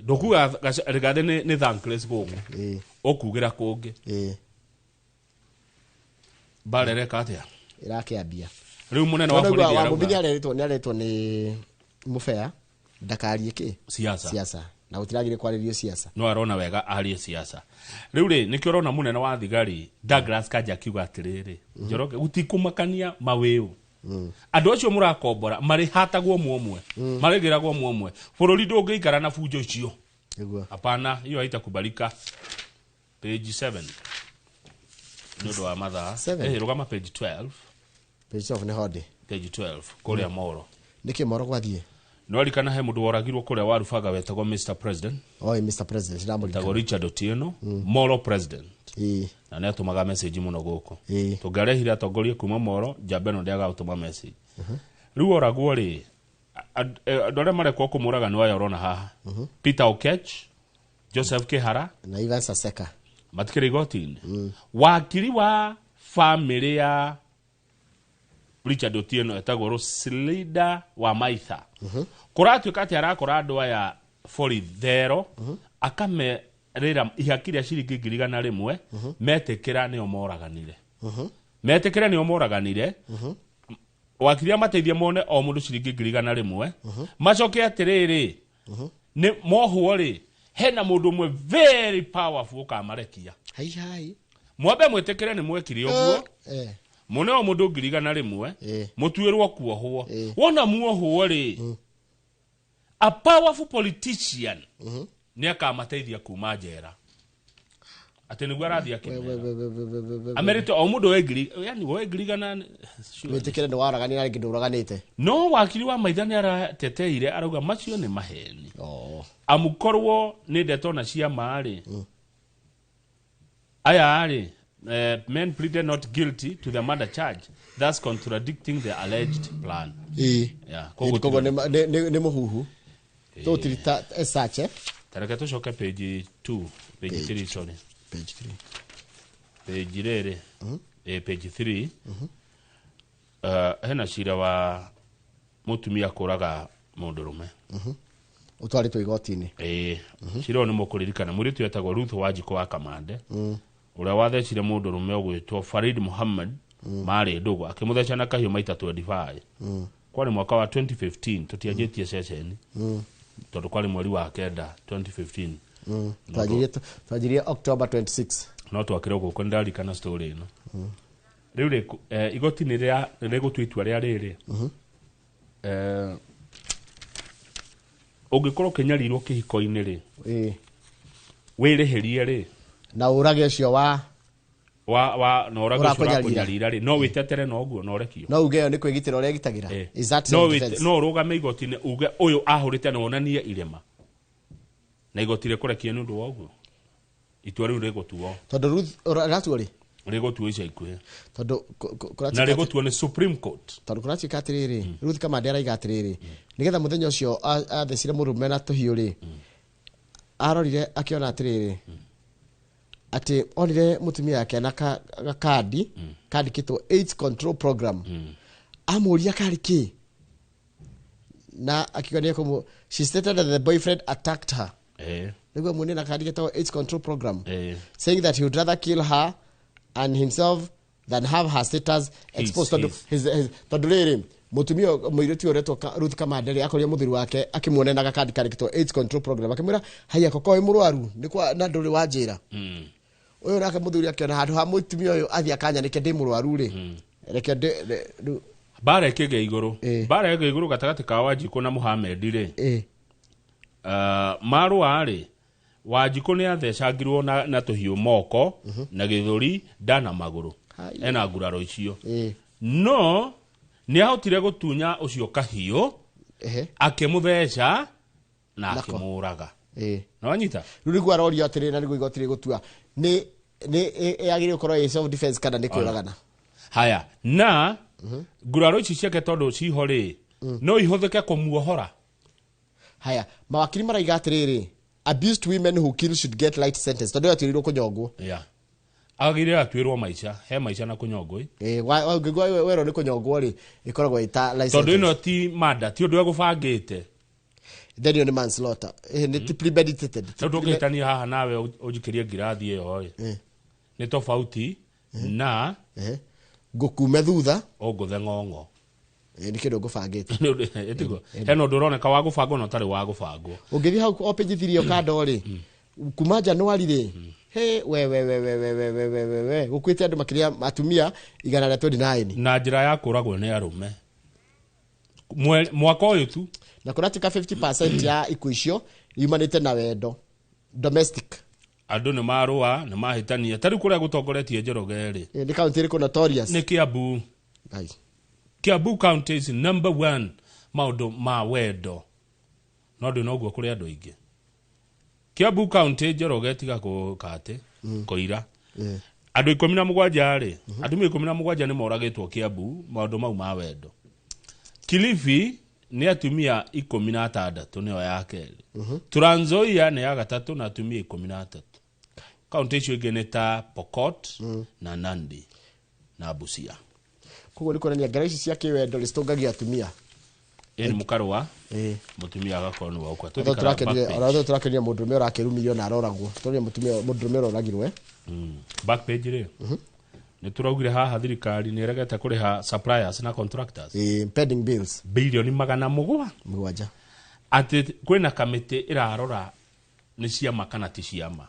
Ndũkuga Rigathĩ nĩ thankless gũkũ. Ũkugĩra kũngĩ. Mbara ĩreka atĩa? Ĩrakĩambia. Rĩu mũnene wa Tondũ borithi wa arauga. Mũmbi nĩ aretwo nĩ Mũbea ndakarie kĩ? Siasa. Siasa. Na gũtiragire kwarĩrio siasa. No arona wega arie siasa. Rĩu rĩ, nĩkĩo ũrona mũnene wa thigari Douglas Kanja akiuga atĩrĩrĩ, Njoroge, gũtikũmakania mawĩũ. Andũ acio mũrakombora marĩhatagwo ũmwe ũmwe. Marĩgĩragwo ũmwe ũmwe. Bũrũri ndũngĩikara na bunjo icio. Nĩguo. Hapana, hiyo haitakubalika. Page 7 nĩ ũndũ wa mathaa. Seven? Eh, rũgama page 12. Page 12 nĩ hodi. Page 12 kũrĩa Moro. Nĩkĩ Moro gwathiĩ? Nĩwarikana he mũndũ woragirwo kũrĩa Warubaga wetagwo Mr President? Oi, Mr President ndamũririkana. Etagwo Richard Otieno, Moro President. Ĩĩ. Na nĩ atũmaga message mũno gũkũ. Ĩĩ. Tũngĩarehire atongoria kuma Moro, njamba ĩno ndĩagaga gũtũma message. Rĩu oragwo rĩ, andũ arĩa marekwo kũmũraga nĩ aya ũrona haha, Peter Okech, Joseph Kihara na Ivan Saseka. Matikĩrĩ igoti-inĩ. Wakiri wa famĩlĩ ya Richard Otieno etagwo Roslida wa Maitha. Kũratuĩka atĩ arakora andũ aya borithero, akamerĩra ihaki rĩa ciringi 100,000 metĩkĩra nĩo moraganire, metĩkĩre nĩo moraganire. Wakiri amateithie mone o mũndũ ciringi 100,000, macoke atĩrĩrĩ, nĩ mohwo rĩ, hena mũndũ ũmwe very powerful ũkamarekia. Hai hai. Mwambe mwĩtĩkĩre nĩ mwekire ũguo, mũne o mũndũ 100,000, mũtuĩrwo kuohwo. Wona muohwo rĩ, a powerful politician nĩ akamateithia kuma njera, atĩ nĩguo arathiĩ We, akĩmera. we, we, we, we, we, we. Amerite o mũndũ we ngiri, yani we 100,000, sure. Wĩtĩkĩre nĩ waragania na rĩngĩ ndũraganĩte. No wakiri wa Maitha nĩ arateteire, arauga macio nĩ maheni. Oh. Amukorwo nĩ ndeto na cia ma-rĩ, aya rĩ, men pleaded not guilty to the murder charge, thus contradicting the alleged plan. Ĩĩ. Yeah, koguo Koguo nĩ mũhuhu tũtirita as such, eh? Tareke tũcoke page 2, page 3, sorry. Page 3. Page rĩrĩ, page 3. Hena cira wa mũtumia kũraga mũndũrũme. Ũtwarĩtwo igoti-inĩ. Ĩĩ, cira ũyũ nĩ mũkũririkana mũirĩtu wetagwo Ruth Wanjikũ wa Kamande, ũrĩa wathecire mũndũrũme ũgwĩtwo Farid Muhammad, marĩ ndũgũ, akĩmũtheca na kahiũ maita 25. Kwarĩ mwaka wa 2015, tũtianjĩtie ceceni tondũ kwarĩ mweri wa kenda 2015. Twanjirie October 26. No twakĩre gũkũ, nĩ ndarikana story ĩno. Rĩu rĩ, igoti nĩ rĩgũtua itua rĩa rĩrĩ, ũngĩkorwo ũkĩnyarirwo kĩhiko-inĩ rĩ, wĩrĩhĩrie rĩ, na ũrage ũcio wa wa na ũrage ũcio. Ũrakũnyarira. Ũrakũnyarira rĩ, no wĩtetere na ũguo na ũrekio. No uge ĩyo nĩ kwĩgitĩra ũregitagĩra. Is that No self-defense? no ũrũgame igoti-inĩ uge ũyũ ahũrĩte na wonanie irema, na igoti rĩkũrekie nĩ ũndũ wa ũguo. Itua rĩu rĩgũtuo. Tondũ Ruth ũratuo rĩ? Rĩgũtuo ica ikuhĩ. Tondũ Na kũratuĩka rĩgũtuo nĩ Supreme Court. Tondũ kũratuĩka atĩrĩrĩ, Ruth Kamande araiga atĩrĩrĩ, nĩgetha mũthenya ũcio athecire mũrũme na tũhiũ rĩ, arorire akĩona atĩrĩrĩ, atĩ onire mũtumia yake na gakandi kandĩkĩtwo AIDS control program. Amũria karĩ kĩ, na akiuga nĩ ekũmũ, she stated that the boyfriend attacked her, nĩguo muone na kandi getagwo AIDS control program, saying that he would rather kill her and himself than have her status exposed. Tondũ tondũ rĩrĩ, mũtumia mũirĩtu ũyũ ũretwo Ruth Kamande rĩ, akorire mũthuri wake akĩmuona na gakandi kandĩkĩtwo AIDS control program, akĩmwĩra, "Haiya, koko wĩ mũrwaru nĩ kwa na ndũrĩ wanjĩra?" Ũyũ nake mũthuri akĩona handũ ha mũtumia ũyũ athiĩ akanyanĩke ndĩ mũrwaru rĩ, reke rĩu. Mbara ĩkĩgĩa igũrũ. Mbara ĩkĩgĩa igũrũ gatagatĩ ka Wanjikũ na Muhamed rĩ, marũa rĩ, Wanjikũ nĩ athecangirwo na tũhiũ moko na gĩthũri, nda na magũrũ. Hai. Ena nguraro icio, no nĩ ahotire gũtunya ũcio kahiũ, akĩmũtheca na Nako. akĩmũraga. Na wanyita. Rĩu nĩguo arorio atĩrĩrĩ, na nĩguo igoti rĩgũtua nĩ yagĩrĩire gũkorwo ĩ self defense kana nĩ kũragana. Haya, na nguraro ici ciake tondũ ciho rĩ, no ihũthĩke kũmuohora. Haya, mawakiri maraiga atĩrĩrĩ, abused women who kill should get light sentence, tondũ atuĩrĩirwo kũnyongwo. Yeah. Agĩrĩire atuĩrwo maica, he maica na kũnyongwo ĩ. Ũngĩigua werwo nĩ kũnyongwo rĩ, ĩkoragwo ĩ ta light Tondũ sentence. ĩno ti manda, ti ũndũ egũbangĩte. Then ĩyo nĩ manslaughter. Nĩ ti premeditated. Rĩu tũngĩhĩtania haha nawe ũnjikĩrie ngirathi ĩyo rĩ, nĩ tofauti na Ngũkume thutha. Ũngũthe ng'ong'o. Nĩ kĩndũ ngũbangĩte. Ĩtiguo hena ũndũ ũroneka wa gũbangwo na ũtarĩ wa gũbangwo. Ũngĩthiĩ hau o page 3 ũkando rĩ, kuma Januari rĩ, he we we we we we we we we we we gũkuĩte andũ makĩria atumia 129. Na njĩra ya kũragwo nĩ arũme. Mwaka ũyũ tu. Na kũratuĩka 50% ya ikuũ icio yumanĩte na wendo, domestic. Andũ nĩ marũa, nĩ mahĩtania. Ta rĩu kũrĩa gũtongoretie Njoroge rĩ, Nĩ kaunti ĩrĩkũ notorious? Nĩ Kiambu. Ngai. Kiambu County is number one maũndũ ma wendo, no ndĩ noguo kũrĩ andũ aingĩ Kiambu County. Njoroge, tiga kũka atĩ kũira. Andũ 17 rĩ, atumia 17 nĩ moragĩtwo Kiambu maũndũ mau ma wendo. Kilifi nĩ atumia 16, nĩyo ya kerĩ. Trans Nzoia nĩ ya gatatũ na atumia 13. Kaunti icio ingĩ nĩ ta Pokot na Nandi na Busia. Koguo nĩ kuonania ngero ici cia kĩwendo nĩ citũngagia atumia. Ĩni mũkarũa, mũtumia agakorwo nĩ waukwa. Ona tũrakenire, ona tũrakenire mũndũrũme ũrakĩrumirio na aroragwo. Tũronire mũtumia mũndũrũme ũroragirwo, eh? Back page rĩ, nĩ tũraugire haha thirikari nĩ ĩregete kũrĩha suppliers na contractors Pending bills bilioni 700 7. Atĩ kwĩna kamĩtĩ ĩrarora nĩ ciama kana ti ciama.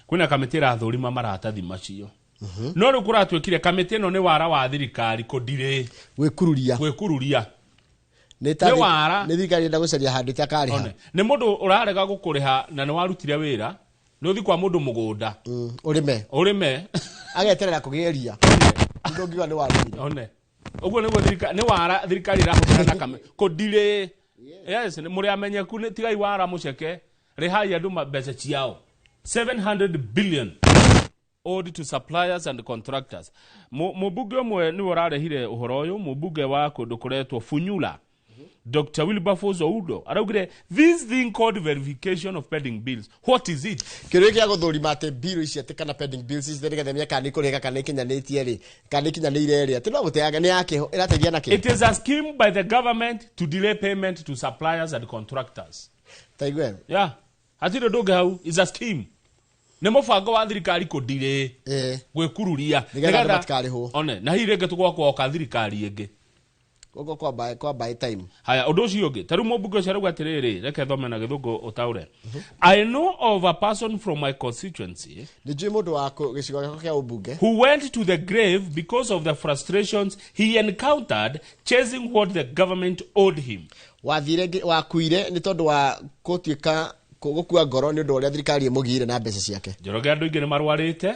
Kwĩna kamĩtĩ ĩrathũrima maratathi macio, no rĩu kũratuĩkire kamĩtĩ ĩno nĩ wara wa thirikari kũndirĩ Gwĩkururia. Gwĩkururia. Nĩ ta Nĩ wara. Nĩ thirikari ĩrenda gũcaria handũ ĩtakarĩha. One, nĩ mũndũ ũrarega gũkũrĩha na nĩ warutire wĩra, nĩ ũthi kwa mũndũ mũgũnda Ũrĩme. Ũrĩme. Ageterera kũgĩeria ndũngiuga nĩ warĩmire. One, ũguo nĩguo nĩ wara thirikari ĩrahũthĩra na kame kũndirĩ. Yes, nĩ mũrĩ amenyeku, nĩ tigai wara mũceke, rĩhai andũ mbeca ciao. 700 billion owed to suppliers and contractors. Mũmbunge ũmwe nĩwe ũrarehire ũhoro ũyũ, mũmbunge wa kũndũ kũretwo Funyula, Dr. Wilberforce Oudo, araugire, "This thing called verification of pending bills, what is it?" Kĩũria gĩa gũthũrima atĩ bill ici, atĩ kana pending bills ici nĩgetha mĩaka kana nĩ ikũrĩhĩka kana ikinyanĩtie rĩ, kana ikinyanĩire rĩ, atĩ no gũteaga nĩ yakĩ ĩrateithia na kĩ? It is a scheme by the government to delay payment to suppliers and contractors. Taigue. Yeah, hatirĩ ũndũ ũngĩ hau. Is a scheme, nĩ mũbango wa thirikari kũndirĩ gwĩkururia. Nĩgetha andũ matikarĩhwo. One, na hihi rĩngĩ tũgwakoka thirikari ĩngĩ. Gũkũ kwa buy time. Haya, ũndũ ũcio ũngĩ, ta rĩu mũmbunge ũcio arauga atĩrĩrĩ, reke thome na gĩthũngũ ũtaũre. "I know of a person from my constituency" Nĩ njũĩ mũndũ wa gĩcigo gĩakwa kĩa ũmbunge. "who went to the grave because of the frustrations he encountered chasing what the government owed him." Wathire wakuire nĩ tondũ wa gũtuĩka gũkua ngoro nĩ ũndũ wa ũrĩa thirikari ĩmũgiire na mbeca ciake. Njoroge, andũ aingĩ nĩ marwarĩte,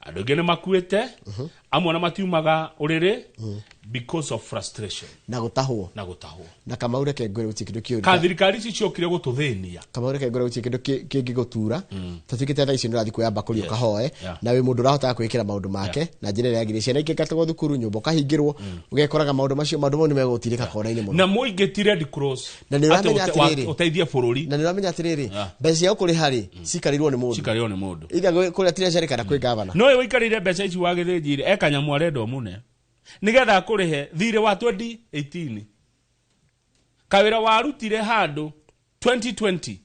andũ aingĩ nĩ makuĩte, amwe na matiumaga ũrĩrĩ because of frustration. Na gũtahwo. Na gũtahwo. Na Kamau, reke ngwĩre, gũtirĩ kĩndũ kĩũru. Ka thirikari ici ciokire gũtũthĩnia. Kamau, reke ngwĩre, gũtirĩ kĩndũ kĩngĩgũtura tatuĩkĩte thaa icio nĩ ũrathiĩ kuoya mbakũri ũkahoe na wĩ mũndũ ũrahotaga kwĩkĩra maũndũ make na njĩra ĩrĩa yagĩrĩire, ciana ikĩngatagwo thukuru, nyũmba ũkahingĩrwo, ũgekoraga maũndũ macio, maũndũ mau nĩ megũgũtirĩka kona-inĩ mũno. Na mũingĩ ti Red Cross. Na nĩ ũramenya Atĩ atĩrĩrĩ, ũteithie bũrũri. Na nĩ ũramenya atĩrĩrĩ, mbeca cia gũkũrĩha rĩ, cikarĩirwo nĩ mũndũ. Cikarĩo nĩ mũndũ. Either kũrĩa treasury kana kwĩ gavana. No ũyũ ũikarĩire mbeca ici wa gĩthĩnjire e kanyamũ arenda ũmũne nĩgetha akũrĩhe thirĩ wa 2018, kawĩra warutire handũ 2020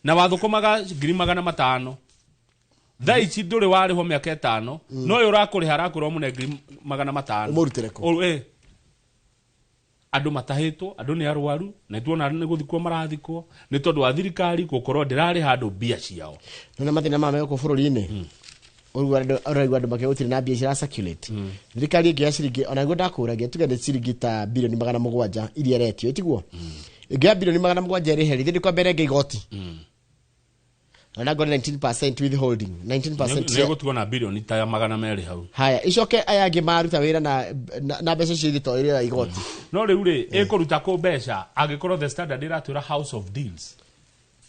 na wathũkũmaga 500,000. Thaa ici ndũrĩ warĩhwo mĩaka 5, no ũyũ ũrakũrĩha arakwĩra ũmũne 500,000. Ũmũrutĩre kũ? Andũ matahĩtwo, andũ nĩ arwaru, na tuona nĩ gũthikwo marathikwo nĩ tondũ wa thirikari gũkorwo ndĩrarĩha andũ mbia ciao. Nona mathĩna maya me gũkũ bũrũri-inĩ, ũguo ũraigua andũ makĩũga gũtirĩ na mbia cira circulate. Thirikari ĩngĩoya ciringi, ona nĩguo ndakũragia, tuge nĩ ciringi ta bilioni 700 iria ĩretio, ĩtiguo ĩngĩoya bilioni 700 ĩrĩhe rĩ, nĩ kwamba ĩrenge igoti, ona ngone 19% withholding, 19%. Nĩ gũtigwo na bilioni ta 200 hau. Haya, icoke aya angĩ maruta wĩra na mbeca icio ithito ĩrĩa igoti. No rĩu rĩ, ĩkũruta kũ mbeca angĩkorwo The Standard ĩratwĩra house of deals?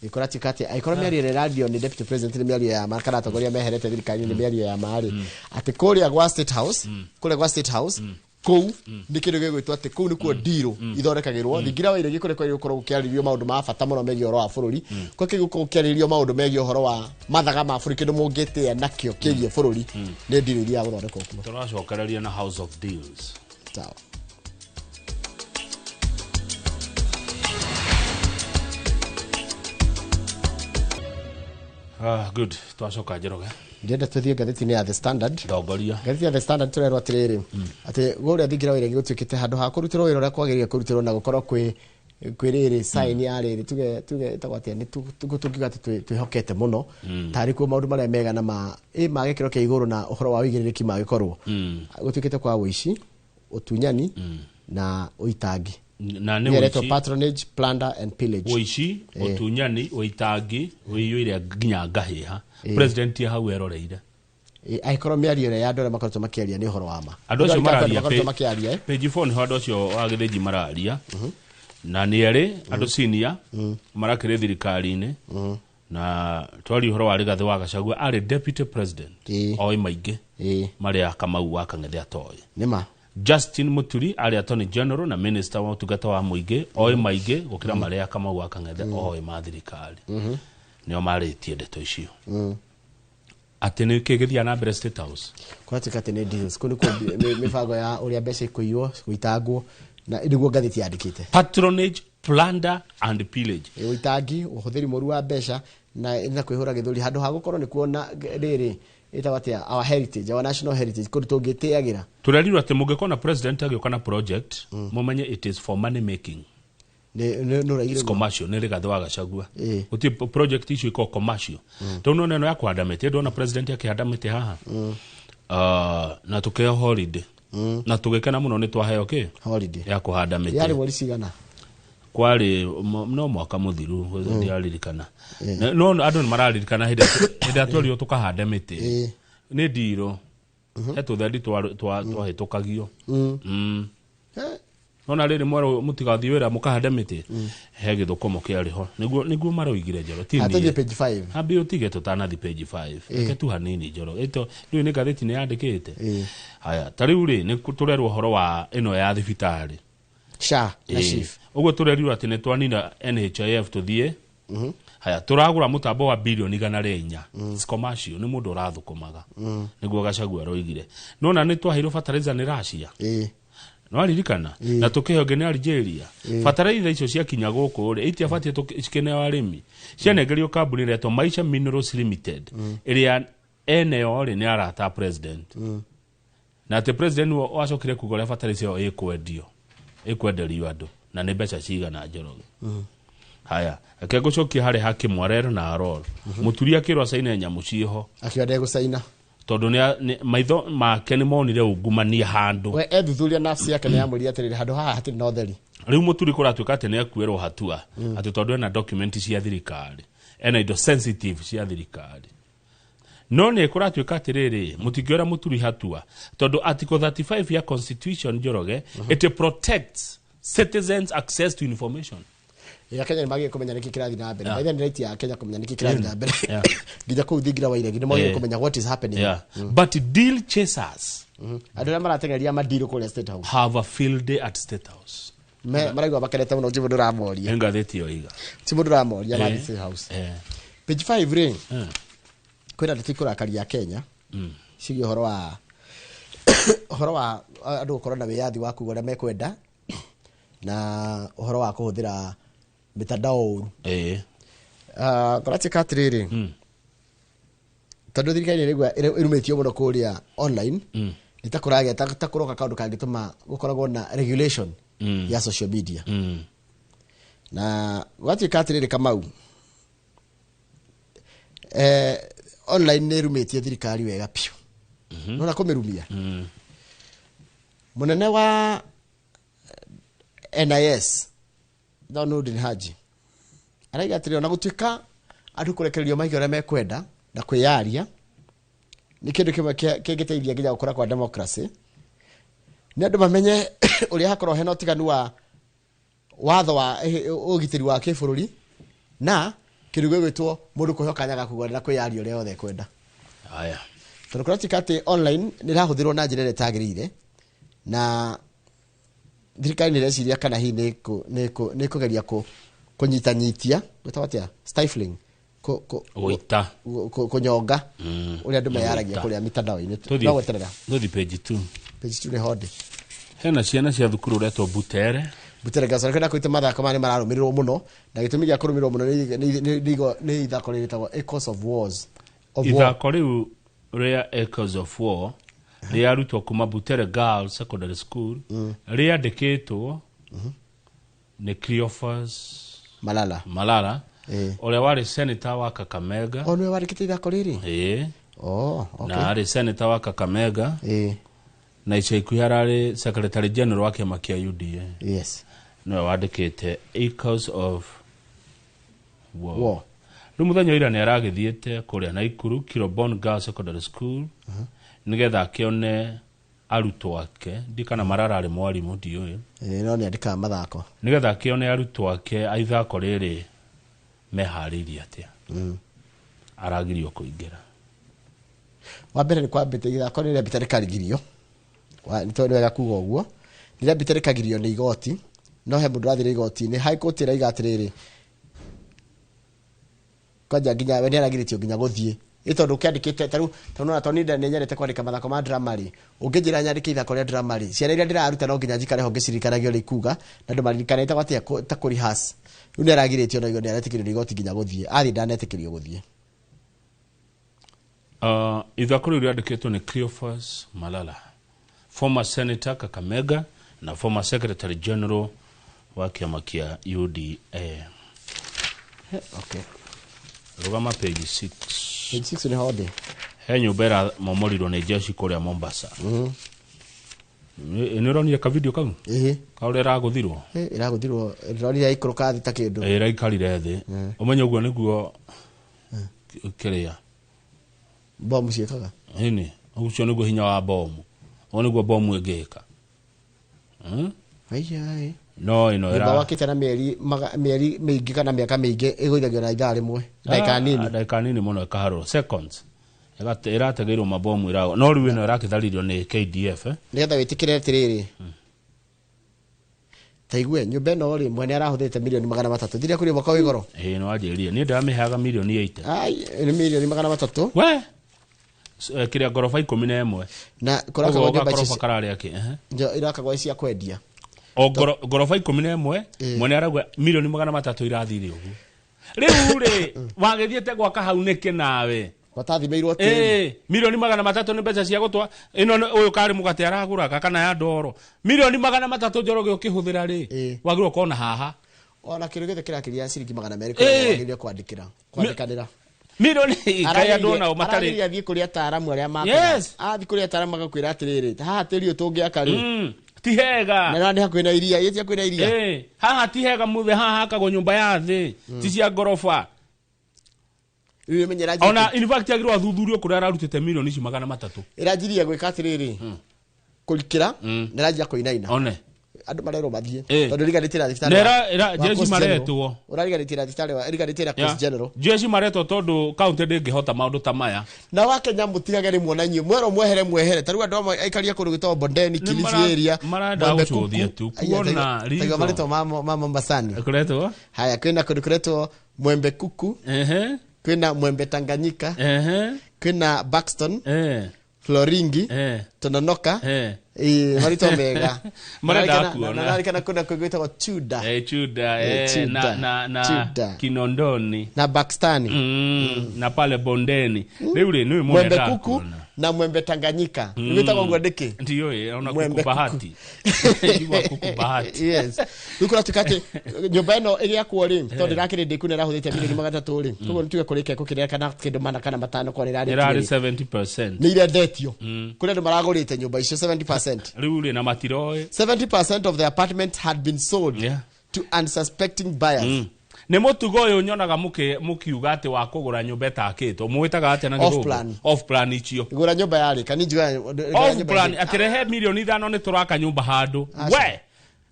Ĩkora tuĩka atĩ angĩkorwo mĩario ĩrĩa ĩrario nĩ deputy president nĩ mĩario ya ma, kana atongoria meherete thirikari-inĩ nĩ mĩario ya ma rĩ, atĩ kũrĩa gwa State House, kũrĩa gwa State House kũu nĩ kĩndũ gĩgwĩtwo atĩ kũu nĩkuo ndirũ ithondekagĩrwo. Thingira wa iregi kũrĩa kwagĩrĩirwo gũkorwo gũkĩarĩrio maũndũ ma bata mũno megiĩ ũhoro wa bũrũri, kwa kĩgũkorwo gũkĩarĩrio maũndũ megiĩ ũhoro wa mathaga ma bũrũri, kĩndũ mũngĩtĩa nakĩo kĩgiĩ bũrũri nĩ ndirũ iria gũthondekwo kuo. Tũracokereria na house of deals. Sawa. Ah, good, twacoka, Njoroge. Ndĩrenda tũthiĩ ngathĩti-inĩ ya The Standard. Ndongoria. Ngathĩti ya The Standard tũrerwo atĩrĩrĩ, atĩ kũrĩa thingira wa iregi gũtuĩkĩte handũ ha kũrutĩrwo wĩra ũrĩa kwagĩrĩire kũrutĩrwo na gũkorwo kwĩ rĩrĩ sign ya rĩrĩ, tuge ĩtagwo atĩa, nĩ tũngiuga atĩ twĩhokete mũno tarĩ kuo maũndũ marĩa mega na ma gĩkĩro kĩa igũrũ na ũhoro wa ũigĩrĩrĩki magĩkorwo gũtuĩkĩte kwa ũici, ũtunyani na ũitangi. Na nĩ Nĩyaretwo ũici. Patronage, plunder and pillage. Ũici, ũtunyani, ũitangi ũiyũire nginya ngahĩha. President hau eroreire. Angĩkorwo mĩario ĩrĩa ya andũ arĩa makoretwo makĩaria nĩ ũhoro wa ma. Andũ acio Andũ arĩa mararia makoretwo makĩaria. Page 4 nĩho andũ acio a Gĩthĩnji mararia, na nĩ erĩ andũ senior marakĩrĩ thirikari-inĩ, na twaria ũhoro wa Rigathĩ wa Gachagua, arĩ deputy president, oĩ maingĩ marĩa Kamau wa Kang'ethe atoĩ. Nĩ ma. Justin Muturi arĩ attorney general na minister wa ũtungata wa mũingĩ, oĩ maingĩ gũkĩra marĩa Kamau wa Kang'ethe oĩ ma thirikari. Nĩo marĩtie ndeto icio atĩ nĩ kĩ gĩthiaga na mbere State House. Kũratuĩka atĩ nĩ deals kũu nĩkuo mĩbango ya ũrĩa mbeca ikũiywo, gũitangwo, na nĩguo ngathĩti yandĩkĩte. Patronage, plunder and pillage. Ũitangi, ũhũthĩri mũru wa mbeca na kwĩhũra gĩthũri handũ ha gũkorwo nĩ kuona rĩrĩ ĩtagwo atĩa, our heritage, our national heritage, kũndũ tũngĩtĩagĩra. Tũrerirwo atĩ mũngĩkona president agĩũka na project, mũmenye it is for money making. Nĩ ũraigire. It's commercial. Nĩ Rigathĩ wa Gachagua. Gũtirĩ project icio ikoragwo commercial. Tondũ nona ĩno ya kũhanda mĩtĩ, ndona president akĩhanda mĩtĩ haha. Na tũkĩheo holiday na tũgĩkena mũno nĩ twaheo kĩ Holiday. ya kũhanda Yarĩ mĩtĩ. mweri cigana? Kwarĩ no mwaka mũthiru, ndiraririkana. No andũ nĩ mararirikana hĩndĩ ĩrĩa twerirwo tũkahande mĩtĩ. Nĩ ndirũ he tũthendi twahĩtũkagio. Nona rĩrĩ mwerũ mũtigathiĩ wĩra mũkahande mĩtĩ, he gĩthũkũmo kĩarĩ ho, nĩguo maroigire, Njoro, ti Atũthiĩ niĩ. page 5. Ambi ũtige tũtanathi page 5, reke tu hanini, Njoro. Ĩto rĩu nĩ ngathĩti nĩ yandĩkĩte. Haya, ta rĩu rĩ, nĩ tũrerwo ũhoro wa ĩno ya thibitarĩ. SHA na SHIF. Ũguo tũrerirwo atĩ nĩ twanina NHIF, tũthiĩ. Haya, tũragũra mũtambo wa bilioni 104. It's commercial, nĩ mũndũ ũrathũkũmaga, nĩguo Gachagua aroigire. Nona nĩ twaheirwo fertilizer nĩ Russia. Nwaririkana na tukiheo nĩ Algeria. Bataraitha icio ciakinya gũkũ rĩ, itiabatiĩ cikĩneo arĩmi, cianengerio kambuni ĩretwo Maisha Minerals Limited, ĩrĩa eneo rĩ nĩ arata a president, na atĩ president nĩwe wacokire kuga ũrĩa bataraitha ĩyo ĩkwendio, ĩkwenderio andũ na nĩ mbeca cigana, Njoroge. Haya, reke ngũcokie harĩ Hakimwarero na Aror. Mũturi akĩrwo acaine nyamũ ciĩho. Akiuga ndegũcaina. Tondũ maitho make nĩ monire ungumania handũ. We ethuthuria nafsi yake nĩ yamwĩrire atĩrĩrĩ, handũ haha hatirĩ na ũtheri. Rĩu Mũturi kũratuĩka atĩ nĩ akuĩrwo hatua atĩ tondũ ena document cia thirikari, ena indo sensitive cia thirikari. No nĩ kũratuĩka atĩrĩrĩ, mũtingĩoera Mũturi hatua tondũ article 35 ya constitution, Njoroge, it protects citizens' access to information. Ya Kenya nĩ magĩrĩire kũmenya nĩkĩ kĩrathiĩ na mbere. By the way, nĩ right ya Kenya kũmenya nĩkĩ kĩrathiĩ na mbere. Nginya kũu thingira wa iregi nĩ magĩrĩire kũmenya what is happening. But deal chasers Andũ arĩa marateng'eria mandirũ kũrĩa State House have a field day at State House. Maraigua makenete mũno, ti mũndũ ũramoria. Nĩ ngathĩti ĩyo iga. Ti mũndũ ũramoria mathiĩ State House. Page 5 rĩ, kwĩna ndeto ikũrakaria Kenya cigiĩ ũhoro wa andũ gũkorwo na wĩyathi wa kuga ũrĩa mekwenda na ũhoro wa kũhũthĩra mitandao ũru. Kũratuĩka atĩrĩrĩ, tondũ thirikari nĩ ĩraigua ĩrumĩtio mũno kũrĩa online, nĩ ta kũragĩa ta kũroka kaũndũ kangĩtũma gũkoragwo na regulation ya social media. Na gwatuĩka atĩrĩrĩ, Kamau, online nĩ ĩrumĩtie thirikari wega biũ. Nona kũmĩrumia, mũnene wa NIS no Nurdin Haji araiga atĩrĩ, ona gũtuĩka andũ kũrekererio maige ũrĩa mekwenda na kwĩyaria nĩ kĩndũ kĩmwe kĩngĩteithia nginya gũkũra kwa democracy, nĩ andũ mamenye ũrĩa hakorwo hena ũtiganu wa watho wa ũgitĩri wa kĩbũrũri na kĩndũ gĩgwĩtwo mũndũ kũheo kanya ga kuga na kwĩyaria ũrĩa yothe ekwenda. Haya. Tondũ kũratuĩka atĩ online nĩ ĩrahũthĩrwo na njĩra ĩrĩa ĩtagĩrĩire, na thirikari nĩ ĩreciria kana hihi nĩ ĩkũgeria kũnyitanyitia, gwĩtagwo atĩa, stifling, Gũita. kũnyonga ũrĩa andũ meyaragia Gũita. kũrĩa mitandao-inĩ. Tũthiĩ- No gweterera. Tũthiĩ page 2. Page 2 nĩ honde. Hena ciana cia thukuru ũretwo Butere. Butere Girls kwenda kwĩte mathako maya nĩ mararũmĩrĩrwo mũno, na gĩtũmi gĩa kũrũmĩrĩrwo mũno nĩ ithako rĩtagwo Echoes of Wars of War. Ithako rĩu rĩa Echoes of War rĩarutwo kuma Butere Girls Secondary School, rĩandĩkĩtwo nĩ Cleophas Malala. Malala, ũrĩa warĩ senator wa Kakamega. O nĩwe wandĩkĩte ithako rĩrĩ? Ĩĩ. Oh, okay. Na arĩ senator wa Kakamega, na ica ikuhĩ ararĩ secretary general wa kĩama kĩa UDA. Nĩwe wandĩkĩte Echoes of War. War. Rĩu mũthenya wa ira nĩ aragĩthiĩte kũrĩa Naikuru Kirobon Girls Secondary School nĩgetha akĩone arutwo ake, ndikana marararĩ mwarimũ ndiũĩ. Ĩĩ, no nĩ andĩkaga mathako. Nĩgetha akĩone arutwo ake a ithako rĩrĩ meharĩirie atĩa. Aragirio kũingĩra. Wa mbere nĩ kwambĩte ithako nĩ rĩambĩte rĩkarigirio. Nĩ tondũ nĩ wega kuga ũguo. Nĩ rĩambĩte rĩkagirio nĩ igoti, no he mũndũ ũrathire igoti-inĩ. High Court ĩraiga atĩrĩrĩ, kwanja nginya we nĩ aragirĩtio nginya gũthiĩ. Ĩ tondũ ũkĩandĩkĩte, ta rĩu, tondũ nĩwona tondũ niĩ nĩ nyendete kwandĩka mathako ma drama rĩ, ũngĩnjĩra nyandĩke ithako rĩa drama rĩ, ciana iria ndĩraruta no nginya njikare ho ngĩciririkanagia ũrĩa ikuga, na andũ maririkane ĩtagwo atĩa ta kũ rehearse. Rĩu nĩ aragirĩtio na nĩ aretĩkĩrio nĩ igoti nginya gũthiĩ. Athiĩ ndanetĩkĩrio gũthiĩ. Ithako rĩu rĩandĩkĩtwo nĩ Cleophas Malala, former senator Kakamega na former secretary general wa kĩama kĩa UDA. Okay. Rũgama page 6. Page 6 nĩ ho ndĩ. He nyũmba ĩramomorirwo nĩ jeshi kũrĩa Mombasa. Nĩ ũronire ka video kau? Ĩhĩ. Ka ũrĩa ĩragũthirwo? Ĩ, ĩragũthirwo, ndĩronire yaikũrũka thĩ ta kĩndũ. Ĩ, ĩraikarire thĩ. Ũmenye ũguo nĩguo kĩrĩa Bomu ciĩkaga. Ĩni, ũcio nĩguo hinya wa bomu. Ũguo nĩguo bomu ĩngĩka. Aiya. No ĩno Nyũmba ĩra wakĩte na mĩeri mĩeri mĩingĩ kana mĩaka mĩingĩ ĩgũithagio na ithaa rĩmwe, ndagĩka nini. Ndagĩka nini mũno ĩkaharũrwo seconds. Ĩrategeirwo mabomu ĩragwa. No rĩu ĩno ĩrakĩtharirio nĩ KDF, eh? Nĩgetha wĩtĩkĩre atĩrĩrĩ, ta igue nyũmba ĩno rĩ, mwene arahũthĩrĩte mirioni magana matatũ. Thire kũrĩ mwaka wĩ goro. Ĩĩ, nĩ wanjĩrire. Niĩ ndĩramĩheaga mirioni 80. Ai, nĩ mirioni magana matatũ. We! Kĩrĩa ngoroba 11. Na kũrakagwo Ũguo nyũmba gakoroba icio kararĩ akĩ, ehe. irakagwo cia kwendia. O ngoroba 11, mwene arauga mirioni magana matatũ irathire ũguo. Rĩu rĩ, wagĩthiĩte gwaka hau nĩkĩ nawe? Watathimĩirwo tĩri. Ĩĩ, mirioni magana matatũ nĩ mbeca cia gũtwa. Ĩno nĩ ũyũ karĩ mũgate aragũraga kana ya ndoro. Mirioni magana matatũ Njoroge ũkĩhũthĩra rĩ, wagĩrĩirwo ũkorwo na haha. Ona kĩndũ gĩothe kĩrakĩria ciringi magana merĩ kũrĩa wagĩrĩirwo kwandĩkanĩra. Mirioni kaĩ andũ onao matarĩ. Aragĩrĩire athiĩ kũrĩ ataaramu arĩa makaga. Yes. Athiĩ kũrĩ ataaramu magakwĩra atĩrĩrĩ, haha tĩri ũyũ tũngĩaka rĩ. Ti hega. Na nĩ hakuhĩ na iria, ĩ ti hakuhĩ na iria. Haha ti hega muthe, haha hakagwo nyũmba ya thĩ, ti cia ngoroba. Rĩu ũmenye ĩranjirie Ona in fact agĩrĩirwo athuthurio kũrĩa ararutĩte mirioni ici magana matatũ. Ĩranjirie gwĩka atĩrĩrĩ, kũrikĩra, na ĩranjia kũinaina. One. Andũ marerwo mathiĩ. Eh. Tondũ ĩriganĩtie na thibitarĩ Na wa jeshi Coast General. maretwo. Ũrariganĩtie na thibitarĩ wa, ĩriganĩtie na Coast General. Jeshi maretwo tondũ kaunti ndĩngĩhota maũndũ ta maya. Na wa Kenya mũtigage rĩmwe na inyuĩ mwerwo mwehere mwehere. Ta rĩu andũ amwe aikaria kũndũ gwĩtagwo Bondeni, Nĩ Kilifi area, marenda Mwembe gũcũthia Kuku. tu, Aya, kuona taigua ritho. marĩtwa ma Mombasani. Kũretwo? Haya, kwĩna kũndũ kũretwo Mwembe Kuku, Ehe. kwĩna Mwembe Tanganyika, Ehe. kwĩna Buxton, Eh. Floringi, Eh. Tononoka. Eh. Ĩĩ, marĩtwa mega. Marenda kuona. Na narikana kwĩna kũngĩ gwĩtagwo Tudor. Chuda, Chuda. na Chuda. Kinondoni. Na Pakistani. Na pale Bondeni. Rĩu rĩ, nĩwe Mwembe mũrenda Kuku kuona. na Mwembe Tanganyika. Gwĩtagwo ũguo nĩkĩ? Ndiũĩ, ona Mwembe Kuku Bahati. Igua Kuku Bahati. Yes. Rĩu kũratuĩka atĩ nyũmba ĩno ĩgĩakwo rĩ, tondũ ndĩrakĩrĩ ndĩku na ĩrahũthĩte mirioni magana matatũ rĩ, koguo nĩtuge kũrĩ keko kĩrĩa kana kĩndũ mana kana matano kwa Ĩrarĩ rĩrarĩ 70%. nĩ irendetio. Kũrĩ andũ maragũrĩte nyũmba icio 70%. Rĩu rĩ, na matiroĩ. 70% of the apartments had been sold to unsuspecting buyers. Nĩ mũtugo ũyũ nyonaga mũkiuga atĩ wa kũgũra nyũmba ĩtakĩtwo. Mũwĩtaga atĩa na Off gĩthũngũ? plan. Off plan icio. Gũra nyũmba yarĩka, niĩ njugaga gũra Off nyũmba plan, yarĩka. atĩ rehe mirioni ithano nĩ tũraka nyũmba handũ. Aca. We!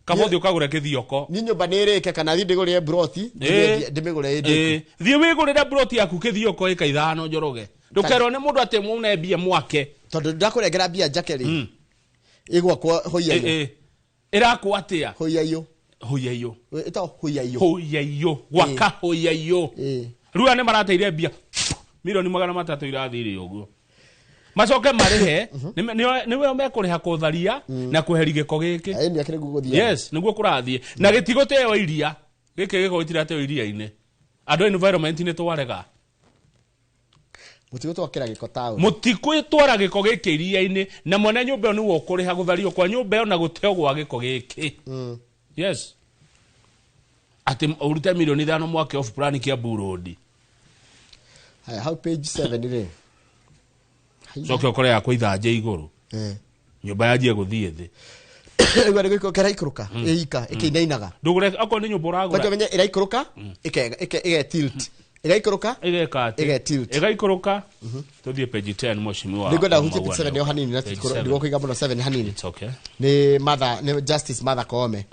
Kaba ũthiĩ ũkagũre kĩthioko. Niĩ nyũmba nĩ ĩrĩke kana thiĩ ndĩgũrĩre broti, ndĩmĩgũre ĩ ndĩku. Thiĩ wĩgũrĩre broti yaku kĩthioko ĩka ithano Njoroge. Ndũkerwo nĩ mũndũ atĩ mune mbia mwake. Tondũ ndakũrengera mbia njake rĩ, ĩgwakwo hũiyaiyũ. Ĩrakwo atĩa? Hũiyaiyũ. Hũiyaiyũ. Ĩtagwo hũiyaiyũ. Hũiyaiyũ. Gwaka hũiyaiyũ. Rĩu aya nĩ marateire mbia mirioni magana matatũ irathire ũguo. Macoke marĩhe, nĩwe mekũrĩha kũtharia na kweheria gĩko gĩkĩ. Ĩĩ, nĩ akĩrĩ gũgũthiĩ. Yes, nĩguo kũrathiĩ. Na gĩtigũteo iria. Gĩkĩ gĩko gĩtirateo iria-inĩ. Andũ a environment nĩ twarega. Mũtigũtwakĩra gĩko taũni. Mũtigũtwara gĩko gĩkĩ iria-inĩ na mwene nyũmba ĩyo nĩwe ũkũrĩha gũthario kwa nyũmba ĩyo na gũteo gwa gĩko gĩkĩ. Yes. Atĩ ũrute mirioni ithano mwake off plan Kiambu Road. Haya, hau page 7 rĩ. Haiya. Coke ũkore yakwa ithanje igũrũ. Nyũmba yanjie gũthiĩ thĩ. Rĩu nĩ gũikũrũka ĩraikũrũka ĩika ĩkĩinainaga. Ndũgũre akorwo nĩ nyũmba Kwanja ũragũra. ũmenye ĩraikũrũka ĩge tilt ĩgaikũrũka. Ĩgeka atĩ Ĩge tilt. Ĩgaikũrũka. Tũthiĩ page 10, mheshimiwa. Nĩngwenda hutie Maua page 7 nĩyo. o hanini na Page tikũrũ- 7. ndigũkũiga mũno 7 hanini. It's okay. Nĩ Martha, nĩ Justice Martha Koome.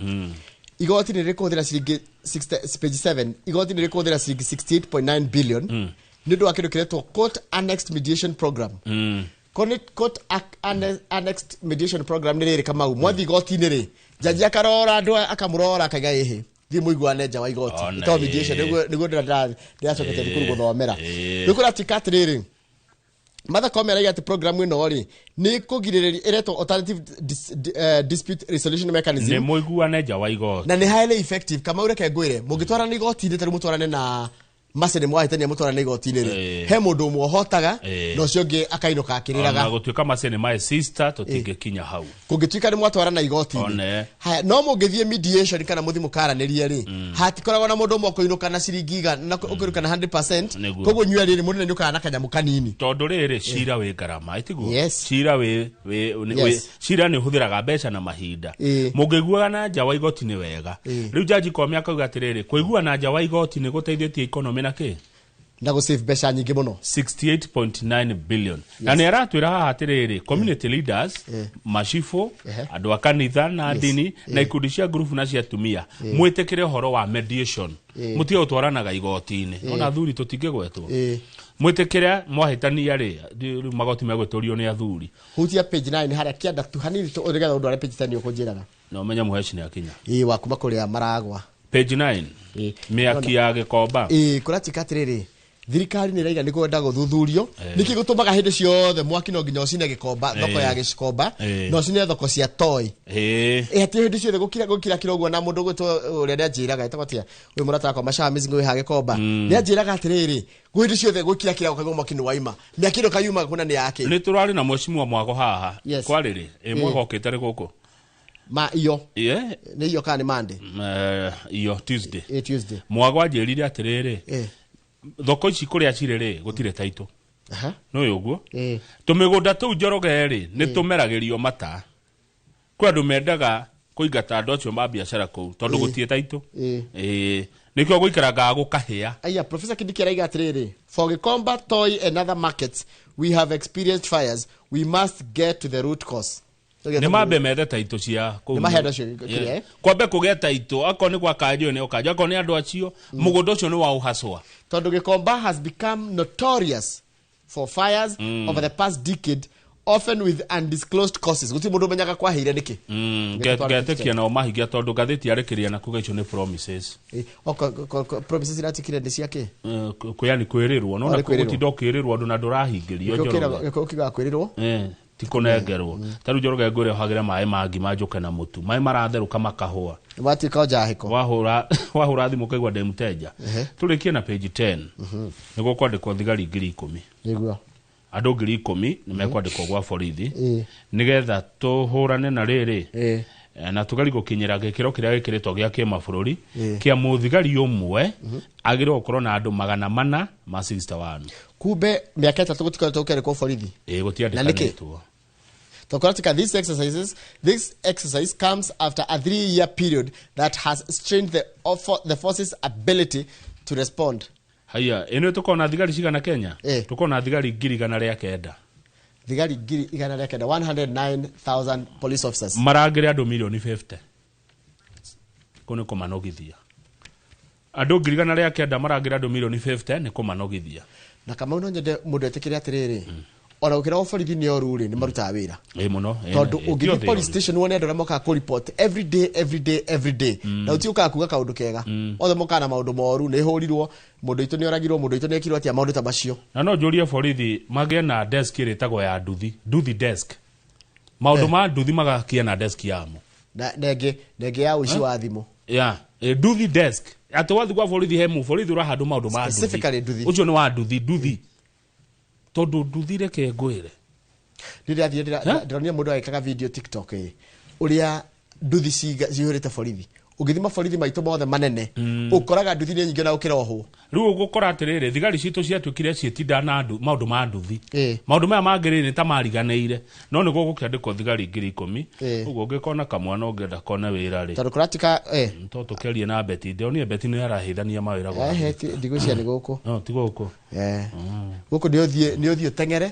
Igoti nĩ rĩkũhũthĩra ciringi 60, page 7, igoti nĩ rĩkũhũthĩra ciringi 68.9 billion nĩ ũndũ wa kĩndũ kĩretwo court annexed mediation program. Court annexed mediation program nĩ rĩrĩ, Kamau, mwathi igoti-inĩ rĩ, jaji akarora andũ aya, akamũrora akaiga, ĩhĩ, thiĩ mũiguane nja wa igoti. Ona Ĩtagwo mediation. ĩĩ. Nĩguo ndĩracokete thukuru gũthomera. Ĩĩ. Rĩu kũratuĩka atĩrĩrĩ, Martha Koome araiga atĩ program ĩno rĩ nĩ kũgirĩrĩria, ĩretwo alternative dispute resolution Nĩ mechanism. mũiguane nja wa igoti. Na nĩ highly effective. Kamau, reke ngwĩre, mũngĩtwarana igoti-inĩ, tarĩu mũtwarane na Mace nĩ mwahĩtania, mũtwarane igoti-inĩ rĩ, Ĩĩ. he mũndũ ũmwe ũhotaga Ĩĩ. na ũcio ũngĩ akainũka Ona akĩrĩraga. gũtuĩka macio nĩ my sister, tũtingĩkinya hau. Kũngĩtuĩka nĩ mwatwarana igoti-inĩ, One. haya, no mũngĩthiĩ mediation kana mũthiĩ mũkaranĩrie rĩ, hatikoragwo na mũndũ ũmwe ũkũinũka na ciringi igana na ũkũinũka na 100%. Nĩguo. Koguo inyuĩ erĩ rĩ, mũndũ nĩ ainũkaga na kanyamũ kanini. Tondũ rĩrĩ, cira wĩ ngarama, ĩtiguo? Yes. Cira wĩ wĩ wĩ- cira nĩ ũhũthĩraga mbeca na mahinda. Ĩĩ. Mũngĩiguana nja wa igoti nĩ wega. Ĩĩ. Rĩu jaji Koome akauga atĩrĩrĩ, kũiguana nja wa igoti nĩ gũteithĩtie economy na kĩ. Na gũsave mbeca nyingĩ mũno. 68.9 billion. Na nĩ aratwĩra haha atĩrĩrĩ, community leaders, macibũ, andũ a kanitha na ndini na ikundi cia ngurubu na cia atumia, mwĩtĩkĩre ũhoro wa mediation, mũtige gũtwaranaga igoti-inĩ. Ona athuri tũtingĩgwetwo. Mwĩtĩkĩre mwahĩtania rĩ, rĩu magoti megwĩtũrio nĩ athuri. Hutia page 9 harĩa kĩanda tu hanini tu nĩgetha ũndũ page 10 ũkũnjĩraga. Na ũmenye mũheci nĩ akinya. Ĩĩ, wa kuma kũrĩa maragwa. Page 9. Mĩaki ya Gĩkomba. Ĩĩ, kũratuĩka atĩrĩrĩ, thirikari nĩ ĩraiga nĩ kwenda gũthuthurio nĩkĩ gũtũmaga hĩndĩ ciothe mwaki no nginya ũcine Gĩkomba, thoko ya Gĩkomba, na ũcine thoko cia Toi. Ĩ hatirĩ hĩndĩ ciothe gũkira gũkira kira ũguo. Na mũndũ ũgwĩtwo ũrĩa nĩanjĩraga, etagwo atĩa ũyũ, mũrata wakwa Mashaa Amazing wĩ ha Gĩkomba, nĩanjĩraga atĩrĩrĩ, gwĩ hĩndĩ ciothe gũkira kira ũkaigua mwaki nĩ waima, mĩaki ĩno kayuma kuna nĩ yake. Nĩ tũrarĩ na mheshimiwa Mwago haha. Kwarĩrĩ ĩ Mwago okĩte rĩ gũkũ. Ma iyo. Ĩĩ. Nĩ iyo kana nĩ Monday? Iyo Tuesday. Ĩ, Tuesday. Mwago anjĩrire atĩrĩrĩ, thoko ici kũrĩa cirĩ rĩ, gũtirĩ taitũ. Nĩ ũguo tũmĩgũnda tũu Njoroge rĩ, nĩ tũmeragĩrio mata. Kwĩ andũ mendaga kũingata andũ acio ma biacara kũu tondũ gũtirĩ taitũ. Ĩĩ, nĩkĩo gũikarangaga gũkahĩa. Aya, Professor Kindiki araiga atĩrĩrĩ, for Gikomba, Toi and other markets we have experienced fires, we must get to the root cause. Nĩ mambe methe taitũ cia kũu. Nĩ mahe andũ acio kĩrĩa, eh? Kwambe kũgĩa taitũ, akorwo nĩ gwa kanjũ nĩ kanjũ, akorwo nĩ andũ acio mũgũnda ũcio nĩ wa ũhacwa. Tondũ Gikomba has become notorious for fires over the past decade, often with undisclosed causes. Gũtirĩ mũndũ ũmenyaga kwahĩire nĩkĩ. Ngetĩkia nao mahingia tondũ ngathĩti yarĩkĩria na kuga icio nĩ promises. O, promises iratikire nĩ ciake. Yani kwĩrĩrwo nona. Nĩ kwĩrĩrwo. Gũtinda ũkĩrĩrwo andũ na ndũrahingĩrio, Njoroge. Ũkiugaga kwĩrĩrwo. Ti kũnengerwo. Ta rĩu Njoroge ngwĩre ũhagĩre maĩ ma ngima njũke na mũtu, maĩ maratherũka makahũa. Watuĩka njahĩko. Wahũra thimũ ũkaigua ndĩ mteja. Tũrĩkie na page 10, nĩguo kwandĩkwo thigari 10,000. Nĩguo. Andũ 10,000 nĩ mekwandĩkwo gwa borithi nĩgetha tũhũrane na rĩrĩ, na tũgerie gũkinyĩra gĩkĩro kĩrĩa gĩkĩrĩtwo gĩa kĩmabũrũri kĩa mũthigari ũmwe agĩrĩirwo gũkorwo na andũ 461. Kumbe mĩaka 3 gũtikoretwo gũkĩandĩkwo borithi. Ĩ, Na nĩkĩ? gũtiandĩkanĩtwo. Tokoratika, this exercise comes after a 3-year period that has strained the force's ability to respond. Haya, ĩno tũkorwo na thigari cigana Kenya? Tũkorwo na thigari 109,000. Thigari 109,000, 109,000 police officers. Marangĩre andũ milioni 50. Kũu nĩ kũmanogithia. Andũ 109,000 marangĩre andũ milioni 50 nĩ kũmanogithia. Na Kamau, no nyende mũndũ etĩkĩre atĩrĩrĩ, ona gũkĩra borithi nĩ oru rĩ, nĩ marutaga wĩra. Ĩ mũno. Tondũ Ti ũngĩthiĩ othe police oru. station wone andũ arĩa mokaga kũ report every day, every day, every day, na ũti ũkaga kuga kaũndũ kega, othe mokaga na maũndũ moru, nĩ hũrirwo, mũndũ witũ nĩ oragirwo, mũndũ witũ nĩ ekirwo atĩa, maũndũ ta macio. Na no njũrie borithi magĩe na desk ĩrĩa ĩtagwo ya nduthi, nduthi desk, maũndũ ma nduthi magakia na desk yamo. Na ĩngĩ ya ũici wa thimũ. Ya, nduthi desk, atĩ wathi gwa borithi he mũborithi ũrahandwo maũndũ ma nduthi. Specifically nduthi. Ũcio nĩ wa nduthi, nduthi, tondũ nduthi, reke ngwĩre. Ndĩrathiĩ ndĩronire mũndũ agĩkaga video TikTok, ĩ ũrĩa nduthi cihũrĩte borithi. Ũngĩthima borithi maitũ mothe manene, ũkoraga nduthi nĩ nyingĩ na gũkĩra ohwo. Rĩu ũgũkora atĩrĩrĩ, thigari citũ ciatuĩkire ciĩtinda na andũ maũndũ ma nduthi. Maũndũ maya mangĩ rĩ, nĩ ta mariganĩire, no nĩguo gũkĩandĩkwo thigari 10,000. Ũguo ũngĩkona kamwana ũngĩenda kone wĩra rĩ, Tondũ kũratika to tũkĩarie na Beti. Ndĩronire Beti nĩ arahithania mawĩra gwa Ehe, ndigwĩciria nĩ gũkũ. No ti gũkũ. Gũkũ nĩ ũthiĩ, nĩ ũthiĩ ũteng'ere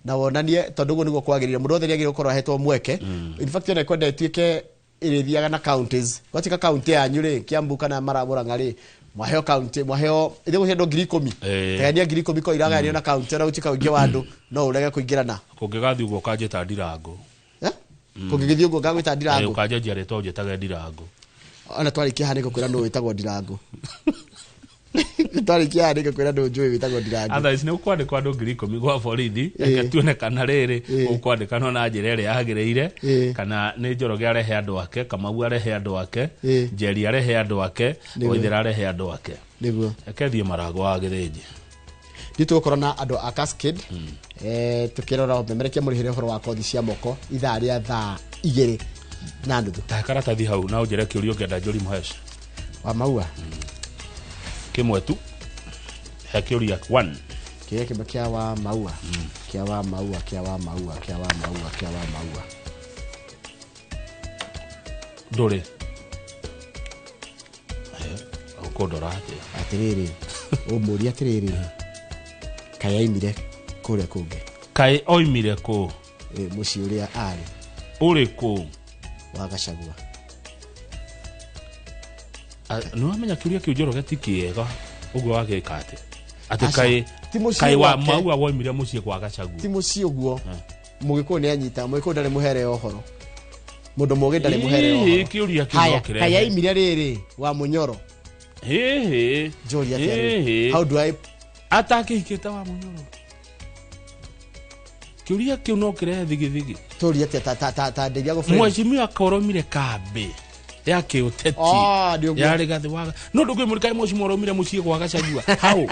na wonanie, tondũ ũguo nĩguo kwagĩrĩire. Mũndũ wothe nĩagĩrĩirwo gũkorwo ahetwo mweke. In fact, ona kwenda ĩtuĩke ĩrĩthiaga na counties, gwatuĩka county yanyu rĩ, Kiambu kana Murang'a rĩ, mwaheo county, mwaheo ithe gũcio andũ 10,000. Gayania 10,000 ko iragayanio na county, ona gũtuĩka ũingĩ wa andũ no ũrege kũingĩrana. Kũngĩgathiĩ ũguo ũkanjĩta Ndirango. Eh? Kũngĩgĩthiĩ ũguo ngagwĩta Ndirango. Ũkanjenjia rĩtwa ũnjĩtage Ndirango. Ona twarĩkia haha nĩngũkwĩra nũ wĩtagwo Ndirango. Twarĩkia haha nĩngũkwĩra nũ njũĩ wĩtagwo Ndirango. Otherwise nĩ ũkwandĩkwo andũ 10,000 gwa borithi. Reke tuone kana rĩrĩ ũkwandĩkanwo na njĩra ĩrĩa yagĩrĩire, kana nĩ Njoroge arehe andũ ake, Kamau arehe andũ ake, Njeri arehe andũ ake, Waithera arehe andũ ake. Nĩguo. Reke thiĩ Marago wa Gĩthĩnji. Nĩ tũgũkorwo na andũ a Cascade, tũkĩrora memerekia mũrĩhĩre ũhoro wa kothi cia moko ithaa rĩa 2:30. Ta karatathi hau na ũnjĩre kĩũria ũngĩenda njũri Mũhesh. Wa maua. Kĩmwe tu. He kĩũria 1. Kĩrĩa kĩmwe kĩa wa maua. Kĩa wa maua, kĩa wa maua, kĩa wa maua, kĩa wa maua. Ndũrĩ. Ũkũndora atĩa? Atĩrĩrĩ, ũmũrie atĩrĩrĩ, kaĩ aimire kũrĩa kũngĩ? Kaĩ oimire kũ? Mũciĩ ũrĩa arĩ. Ũrĩ kũ? Wa Gachagua. Nĩ wamenya kĩũria kĩu Njoroge ti kĩega ũguo wagĩka atĩ? Atĩ Aca, ti mũciĩ kaĩ wa gwake. maua woimire mũciĩ kwa Gachagua. Ti mũciĩ ũguo. Mũgĩkũyũ nĩ anyita, mũgĩkũyũ ndarĩ mũhere ũhoro. Mũndũ mũgĩ ndarĩ mũhere ũhoro. Kĩũria kĩu no Haya, kĩrehe. kaĩ aimire rĩrĩ wa Mũnyoro. Njũria atĩa rĩu? How do I Atakĩhikĩte wa Mũnyoro. Kĩũria kĩu no kĩrehe thigithigi. Tũria atĩa ta ndeithia gũ frame? Mheshimiwa koromire kambĩ ya kĩũteti. Ah, nĩ ũguo. Ya Rigathĩ wa No ndũngĩmũrika mheshimiwa oromire mũciĩ gwa Gachagua. How?